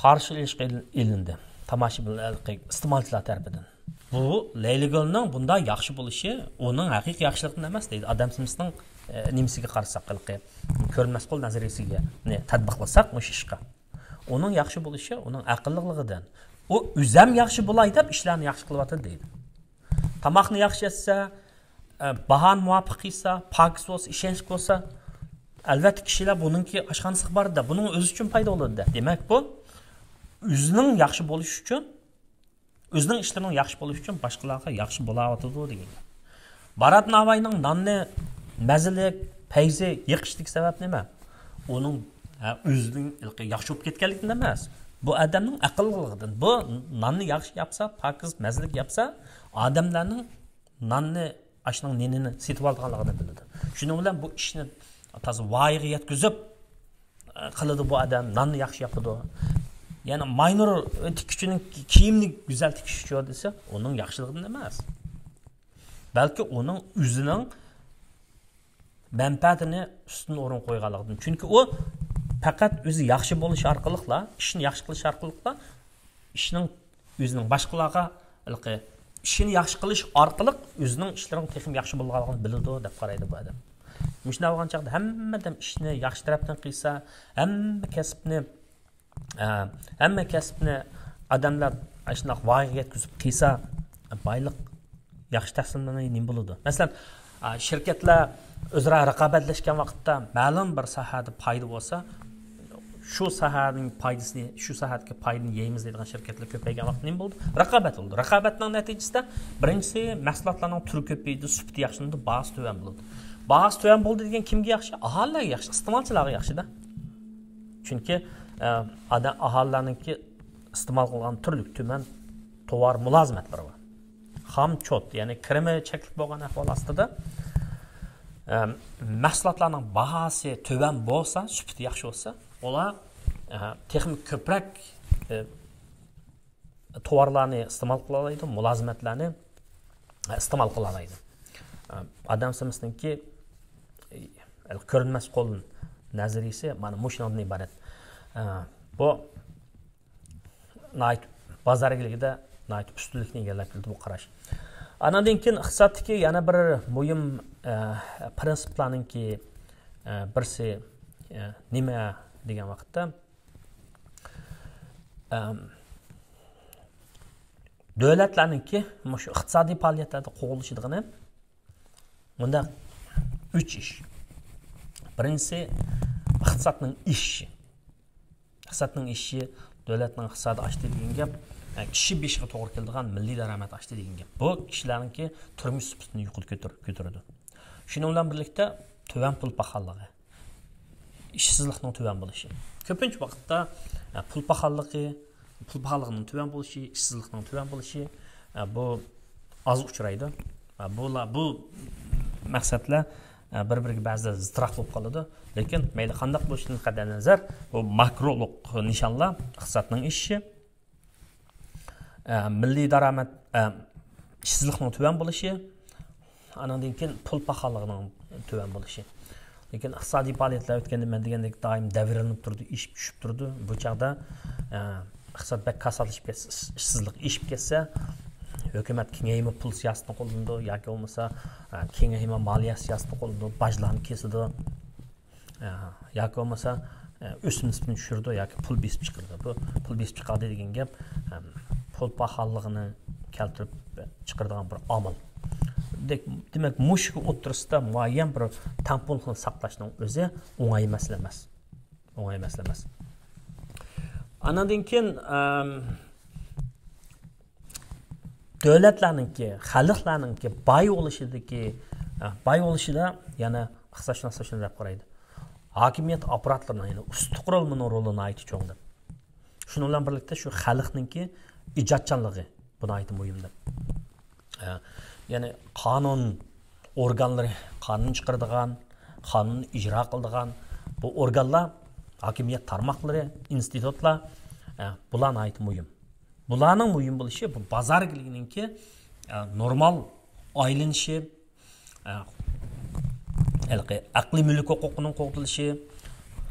قارشى ئېلىشقا ئېلىندى تاماشىبىن، ئىستېمالچىلار تەرىپىدىن. بۇ لەيلىگۈلنىڭ بۇنداق ياخشى بولۇشى ئۇنىڭ ھەقىقىي ياخشىلىقىدىن ئەمەس دەيدۇ. ئادام سمىسنىڭ، ئە، نېمىسىگە قارىساق، ھېلىقى كۆرۈنمەس قول نەزەرىيىسىگە تەتبىقلىساق مۇشۇ ئىشقا. ئۇنىڭ ياخشى بولۇشى ئۇنىڭ ئەقىللىقلىقىدىن. ئۇ ئۆزەم ياخشى بولاي دەپ ئىشلارنى ياخشى قىلىۋاتىدۇ دەيدۇ. تاماقنى ياخشى ئەتسە، ئە، باھانى مۇۋاپىق قىلسا، پاكىز بولسا، ئىشەنچلىك بولسا، ئەلۋەتتە كىشىلەر بۇنىڭكى ئاشخانىسىغا بارىدۇ، بۇنىڭ ئۆزى ئۈچۈن پايدا بولىدۇ. دېمەك، بۇ ئۆزىنىڭ ياخشى بولۇشى ئۈچۈن، ئۆزىنىڭ ئىشلىرىنىڭ ياخشى بولۇشى ئۈچۈن باشقىلارغا ياخشى بولاۋاتىدۇ دېگەن گەپ. بارات ناۋاينىڭ ناننى مەززىلىك، پەيزى يېقىشتىكى سەۋەب نېمە؟ ئۇنىڭ، ھە، ئۆزىنىڭ ھېلىقى ياخشى بولۇپ كەتكەنلىكىدىن ئەمەس. بۇ ئادەمنىڭ ئەقىللىقىدىن. بۇ ناننى ياخشى ياپسا، پاكىز مەززىلىك ياپسا، ئادەملەرنىڭ ناننى، ئاشنىڭ نېنىنى سېتىۋالىدىغانلىقىنى بىلىدۇ. شۇنىڭ بىلەن بۇ ئىشنى تازا ۋايىغا يەتكۈزۈپ، ئە، قىلىدۇ بۇ ئادەم، ناننى ياخشى ياپىدۇ. يەنى ماينۇر تىككۈچىنىڭ كىيىمنى گۈزەل تىكىشىچۇ دېسە، ئۇنىڭ ياخشىلىقىدىن ئەمەس. بەلكى ئۇنىڭ ئۆزىنىڭ مەنپەئەتىنى ئۈستۈن ئورۇن قويغانلىقىدىن. چۈنكى ئۇ پەقەت ئۆزى ياخشى بولۇش ئارقىلىقلا، ئىشنى ياخشى قىلىش ئارقىلىقلا ئىشنىڭ ئۆزىنىڭ باشقىلارغا ھېلىقى ئىشىنى ياخشى قىلىش ئارقىلىق ئۆزىنىڭ ئىشلىرىنىڭ تېخىمۇ ياخشى بولىدىغانلىقىنى بىلىدۇ دەپ قارايدۇ بۇ ئادەم. مۇشۇنداق بولغان چاغدا ھەممە ئادەم ئىشنى ياخشى تەرەپتىن قىلسا، ھەممە كەسىپنى، ئە، ھەممە كەسىپنى ئادەملەر ئاشۇنداق ۋايىغا يەتكۈزۈپ قىلسا، بايلىق ياخشى تەقسىملىنىدۇ، نېمە بولىدۇ؟ مەسىلەن، ئا، شىركەتلەر ئۆزئارا رىقابەتلەشكەن ۋاقىتتا مەلۇم بىر ساھەدە پايدا بولسا، شۇ ساھەنىڭ پايدىسىنى، شۇ ساھەدىكى پايدىنى يەيمىز دەيدىغان شىركەتلەر كۆپەيگەن ۋاقىتتا نېمە بولىدۇ؟ رىقابەت بولىدۇ. رىقابەتنىڭ نەتىجىسىدە، بىرىنچىسى، مەھسۇلاتلارنىڭ تۈرى كۆپىيىدۇ، سۈپىتى ياخشىلىنىدۇ، باھاسى تۆۋەن بولىدۇ. باھاسى تۆۋەن بولدى دېگەن كىمگە ياخشى؟ ئاھالىلەرگە ياخشى، ئىستېمالچىلارغا ياخشىدا. چۈنكى ئە، ئادەم، ئاھالىلەرنىڭكى ئىستېمال قىلغان تۈرلۈك تۈمەن توۋار مۇلازىمەتلىرى بار. خام چوت، يەنى كىرىمى چەكلىك بولغان ئەھۋال ئاستىدا، ئە، مەھسۇلاتلارنىڭ باھاسى تۆۋەن بولسا، سۈپىتى ياخشى بولسا، ئۇلار ئە، تېخىمۇ كۆپرەك ئە، توۋارلارنى ئىستېمال قىلالايدۇ، مۇلازىمەتلەرنى ئە، ئىستېمال قىلالايدۇ. ئە، ئادەم سېمىسنىڭكى ئە، كۆرۈنمەس قول نەزەرىيىسى مانا مۇشۇنىڭدىن ئىبارەت. ئە، بۇ ناھايىتى بازار ئىگىلىكىدە ناھايىتى ئۈستۈنلۈكنى ئىگىلەپ كېلىدۇ بۇ قاراش. ئانىڭدىن كېيىن ئىقتىسادتىكى يەنە بىر مۇھىم ئە، پىرىنسىپلارنىڭكى ئە، بىرسى ئە، نېمە دېگەن ۋاقىتتا، ئەم، دۆلەتلەرنىڭكى مۇشۇ ئىقتىسادىي پائالىيەتلەردە قوغلىشىدىغىنى مۇنداق ئۈچ ئىش. بىرىنچىسى، ئىقتىسادنىڭ ئېشىشى. ئىقتىسادنىڭ ئېشىشى، دۆلەتنىڭ ئىقتىسادى ئاشتى دېگەن گەپ، ئە، كىشى بېشىغا توغرا كېلىدىغان مىللىي دارامەت ئاشتى دېگەن گەپ. بۇ كىشىلەرنىڭكى تۇرمۇش سۈپىتىنى يۇقىرى كۆتۈر-، كۆتۈرىدۇ. شۇنىڭ بىلەن بىرلىكتە تۆۋەن پۇل پاخاللىقى، ئىشسىزلىقنىڭ تۆۋەن بولۇشى. كۆپىنچە ۋاقىتتا، ئە، پۇل پاخاللىقى، پۇل پاخاللىقىنىڭ تۆۋەن بولۇشى، ئىشسىزلىقنىڭ تۆۋەن بولۇشى، ئە، بۇ ئاز ئۇچرايدۇ. ئە، بۇلا-، بۇ مەقسەتلەر، ئە، بىر-بىرىگە بەزىدە زىتراق بولۇپ قالىدۇ. لېكىن مەيلى قانداق بولۇشىدىن قەتئىينەزەر، بۇ ماكرولۇق نىشانلار ئىقتىسادنىڭ ئېشىشى، ئە، مىللىي دارامەت، ئە، ئىشسىزلىقنىڭ تۆۋەن بولۇشى، ئانىڭدىن كېيىن پۇل پاخاللىقىنىڭ تۆۋەن بولۇشى. لېكىن ئىقتىسادىي پائالىيەتلەر ئۆتكەندە مەن دېگەندەك دائىم دەۋرىلىنىپ تۇرىدۇ، ئېشىپ چۈشۈپ تۇرىدۇ. بۇ چاغدا، ئە، ئىقتىساد بەك كاساتلىشىپ كەتسە، ئىش-، ئىشسىزلىق ئېشىپ كەتسە، ھۆكۈمەت كېڭەيمە پۇل سىياسىتىنى قوللىنىدۇ ياكى بولمىسا، ئە، كېڭەيمە مالىيە سىياسىتىنى قوللىنىدۇ، باجلارنى كېسىدۇ. ئە، ياكى بولمىسا، ئە، ئۆسۈم نىسبىتىنى چۈشۈرىدۇ ياكى پۇل بېسىپ چىقىرىدۇ. بۇ پۇل بېسىپ چىقاردى دېگەن گەپ، ئەم، پۇل پاخاللىقىنى كەلتۈرۈپ چىقىرىدىغان بىر ئامىل. دېك-، دېمەك، مۇشۇ ئوتتۇرىسىدا مۇئەييەن بىر تەڭپۇڭلۇقنى ساقلاشنىڭ ئۆزى ئوڭاي مەسىلە ئەمەس. ئوڭاي مەسىلە ئەمەس. ئانىڭدىن كېيىن، ئەم، دۆلەتلەرنىڭكى، خەلقلەرنىڭكى باي بولۇشىدىكى، ئە، باي بولۇشىدا يەنە ئىقتىسادشۇناسلار شۇنداق دەپ قارايدۇ. ھاكىمىيەت ئاپپاراتلىرىنىڭ، يەنى ئۇستى قۇرۇلمىنىڭ رولى ناھايىتى چوڭ دەپ. شۇنىڭ بىلەن بىرلىكتە شۇ خەلقنىڭكى ئىجادچانلىقى بۇ ناھايىتى مۇھىم دەپ. ئە، يەنى قانۇن ئورگانلىرى، قانۇن چىقىرىدىغان، قانۇننى ئىجرا قىلىدىغان بۇ ئورگانلار، ھاكىمىيەت تارماقلىرى، ئىنستىتۇتلار، ئە، بۇلار ناھايىتى مۇھىم. بۇلارنىڭ مۇھىم بولۇشى، بۇ بازار ئىگىلىكىنىڭكى، ئە، نورمال ئايلىنىشى، ئە، ھېلىقى ئەقلىي مۈلۈك ھوقۇقىنىڭ قوغدىلىشى،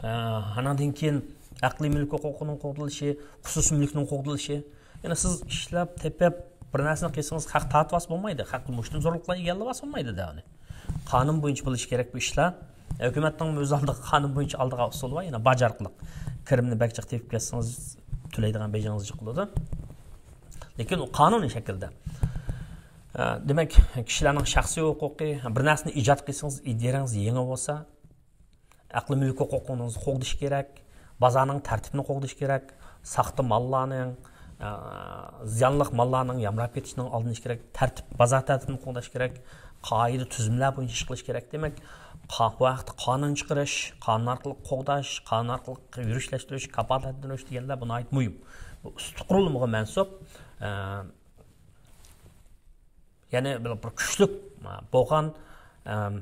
ئە، ئانىڭدىن كېيىن ئەقلىي مۈلۈك ھوقۇقىنىڭ قوغدىلىشى، خۇسۇسىي مۈلۈكنىڭ قوغدىلىشى. يەنى سىز ئىشلەپ، تېپىپ، بىر نەرسىنى قىلسىڭىز، خەق تارتىۋالسا بولمايدۇ. خەق مۇشتۇم زورلۇقلار ئىگىلىۋالسا بولمايدۇ-دە ئۇنى. قانۇن بويىچە بولۇشى كېرەك بۇ ئىشلار. ھۆكۈمەتنىڭ ئۆز ئالدىغا قانۇن بويىچە ئالىدىغان ئۇسۇلى بار، يەنى باج ئارقىلىق كىرىمنى بەك جىق تېپىپ كەتسىڭىز، تۆلەيدىغان بېجىڭىز جىق بولىدۇ. لېكىن ئۇ قانۇنىي شەكىلدە. ئە، دېمەك، كىشىلەرنىڭ شەخسىي ھوقۇقى، بىر نەرسىنى ئىجاد قىلسىڭىز، ئىدىيەڭىز يېڭى بولسا، ئەقلىي مۈلۈك ھوقۇقىڭىزنى قوغدىشى كېرەك، بازارنىڭ تەرتىپىنى قوغدىشى كېرەك، ساختا ماللارنىڭ، ئە، زىيانلىق ماللارنىڭ يامراپ كېتىشىنىڭ ئالدىنى ئېلىش كېرەك، تەرتىپ، بازار تەرتىپىنى قوغداش كېرەك، قائىدە، تۈزۈملەر بويىچە ئىش قىلىش كېرەك. دېمەك، قا-، بۇ ھەقتە قانۇن چىقىرىش، قانۇن ئارقىلىق قوغداش، قانۇن ئارقىلىق يۈرۈشلەشتۈرۈش، كاپالەتلەندۈرۈش دېگەنلەر بۇ ناھايىتى مۇھىم. بۇ ئۈستى قۇرۇلمىغا مەنسۇپ، ئە، يەنى بىر، بىر كۈچلۈك، ئە، بولغان، ئەم،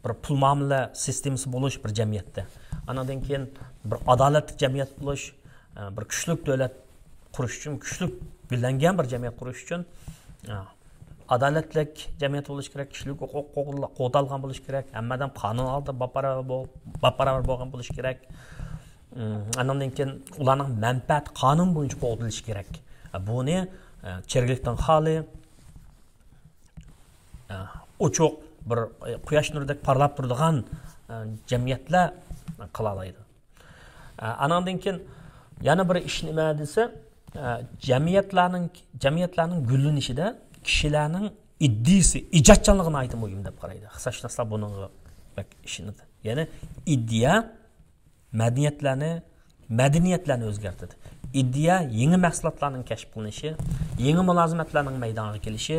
بىر پۇل مۇئامىلە سىستېمىسى بولۇش بىر جەمئىيەتتە. ئانىڭدىن كېيىن بىر ئادالەتلىك جەمئىيەت بولۇش، ئە، بىر كۈچلۈك دۆلەت قۇرۇش ئۈچۈن، كۈچلۈك گۈللەنگەن بىر جەمئىيەت قۇرۇش ئۈچۈن، ئە، ئادالەتلىك جەمئىيەت بولۇش كېرەك، كىشىلىك ھوقۇق قوغدىلا-، قوغدالغان بولۇش كېرەك، ھەممە ئادەم قانۇن ئالدىدا باپباراۋەر بول-، باپباراۋەر بولغان بولۇش كېرەك. ئىم، ئانىڭدىن كېيىن ئۇلارنىڭ مەنپەئەتى قانۇن بويىچە قوغدىلىشى كېرەك. بۇنى، ئە، چىرىكلىكتىن خالىي، ئە، ئوچۇق، بىر، ئە، قۇياش نۇرىدەك پارلاپ تۇرىدىغان، ئە، جەمئىيەتلەر قىلالايدۇ. ئە، ئانىڭدىن كېيىن يەنە بىر ئىش نېمە دېسە، ئە، جەمئىيەتلەرنىڭ، جەمئىيەتلەرنىڭ گۈللىنىشىدە كىشىلەرنىڭ ئىدىيىسى، ئىجادچانلىقى ناھايىتى مۇھىم دەپ قارايدۇ. ئىقتىسادشۇناسلار بۇنىڭغا بەك ئىشىنىدۇ. يەنى ئىدىيە مەدەنىيەتلەرنى، مەدەنىيەتلەرنى ئۆزگەرتىدۇ. ئىدىيە يېڭى مەھسۇلاتلارنىڭ كەشىپ قىلىنىشى، يېڭى مۇلازىمەتلەرنىڭ مەيدانغا كېلىشى،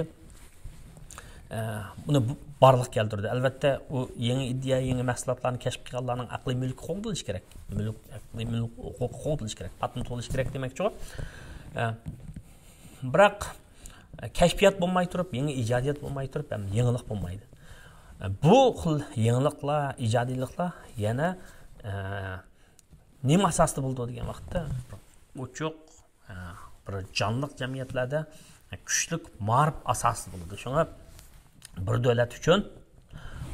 ئە، ئۇنى بارلىققا كەلتۈردى. ئەلۋەتتە، ئۇ يېڭى ئىدىيە، يېڭى مەھسۇلاتلارنى كەشىپ قىلغانلارنىڭ ئەقلىي مۈلكى قوغدىلىشى كېرەك. مۈلۈك، ئەقلىي مۈلۈك ھوقۇقى قوغدىلىشى كېرەك، پاتېنت بولۇشى كېرەك دېمەكچىغۇ. ئە، بىراق، ئە، كەشپىيات بولماي تۇرۇپ، يېڭى ئىجادىيەت بولماي تۇرۇپ، ھەم يېڭىلىق بولمايدۇ. ئە، بۇ خىل يېڭىلىقلار، ئىجادىيلىقلار يەنە، ئە، نېمە ئاساستا بولىدۇ دېگەن ۋاقىتتا، ئوچۇق، ئە، بىر جانلىق جەمئىيەتلەردە كۈچلۈك مائارىپ ئاساسىدا بولىدۇ. شۇڭا بىر دۆلەت ئۈچۈن،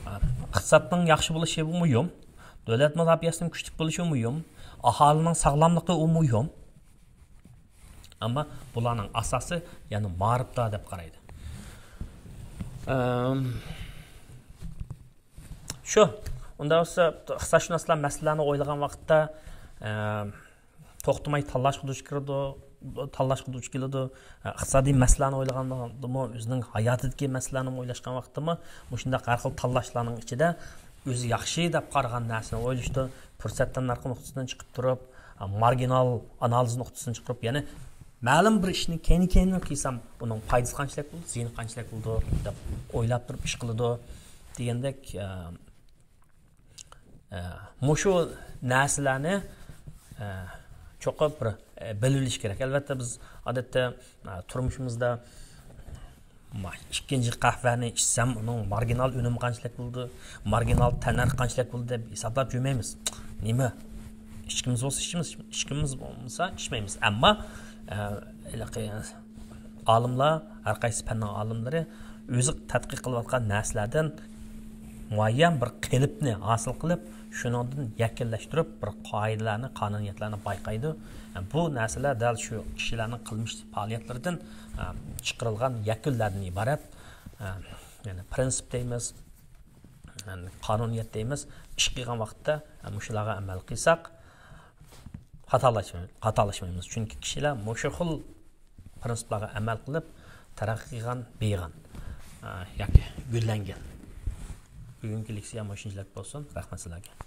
ئە، ئىقتىسادنىڭ ياخشى بولۇشى مۇھىم، دۆلەت مۇداپىئەسىنىڭ كۈچلۈك بولۇشى مۇھىم، ئاھالىنىڭ ساغلاملىقى ئۇ مۇھىم. ئەمما بۇلارنىڭ ئاساسى يەنە مائارىپتا دەپ قارايدۇ. ئەم، شۇ. ئۇنداق بولسا، ئىقتىسادشۇناسلار مەسىلىلەرنى ئويلىغان ۋاقىتتا، ئەم، توختىماي تاللاشقا دۇچ كېلىدۇ، تاللاشقا دۇچ كېلىدۇ. ئە، ئىقتىسادىي مەسىلىلەرنى ئويلىغاندىمۇ، ئۆزىنىڭ ھاياتىدىكى مەسىلىلەرنىمۇ ئويلاشقان ۋاقىتتىمۇ، مۇشۇنداق ھەر خىل تاللاشلارنىڭ ئىچىدە ئۆزى ياخشى دەپ قارىغان نەرسىنى ئويلىشىدۇ. پۇرسەت تەننەرخى نۇقتىسىدىن چىقىپ تۇرۇپ، مارگىنال ئانالىز نۇقتىسىدىن چىقىپ تۇرۇپ، يەنى مەلۇم بىر ئىشنى كەينى-كەينىدىن قىلسام، ئۇنىڭ پايدىسى قانچىلىك بولىدۇ، زىيىنى قانچىلىك بولىدۇ دەپ ئويلاپ تۇرۇپ ئىش قىلىدۇ دېگەندەك، ئە، ئە، مۇشۇ نەرسىلەرنى، ئە، چوقۇم بىر، ئە، بىلىۋېلىش كېرەك. ئەلۋەتتە، بىز ئادەتتە، ئە، تۇرمۇشىمىزدا ما، ئىككىنچى قەھۋەنى ئىچسەم، ئۇنىڭ مارگىنال ئۈنۈمى قانچىلىك بولىدۇ، مارگىنال تەننەرخى قانچىلىك بولىدۇ دەپ ھېسابلاپ يۈرمەيمىز. نېمە؟ ئىچكۈمىز بولسا ئىچىمىز، ئىچكۈمىز بولمىسا ئىچمەيمىز. ئەمما، ئە، ھېلىقى ئالىملار، ھەر قايسى پەننىڭ ئالىملىرى ئۆزى تەتقىق قىلىۋاتقان نەرسىلەردىن مۇئەييەن بىر قېلىپنى ھاسىل قىلىپ، شۇنىڭدىن يەكۈنلەشتۈرۈپ، بىر قائىدىلەرنى، قانۇنىيەتلەرنى بايقايدۇ. بۇ نەرسىلەر دەل شۇ كىشىلەرنىڭ قىلمىش پائالىيەتلىرىدىن، ئە، چىقىرىلغان يەكۈنلەردىن ئىبارەت. ئە، يەنى پرىنسىپ دەيمىز، يەنى قانۇنىيەت دەيمىز. ئىش قىلغان ۋاقىتتا، ئە، مۇشۇلارغا ئەمەل قىلساق، خاتالاشماي-، خاتالاشمايمىز. چۈنكى كىشىلەر مۇشۇ خىل پرىنسىپلارغا ئەمەل قىلىپ تەرەققىي قىلغان، بېيىغان، ئە، ياكى گۈللەنگەن. بۈگۈنكى لېكسىيە مۇشۇنچىلىك بولسۇن. رەھمەت سىلەرگە.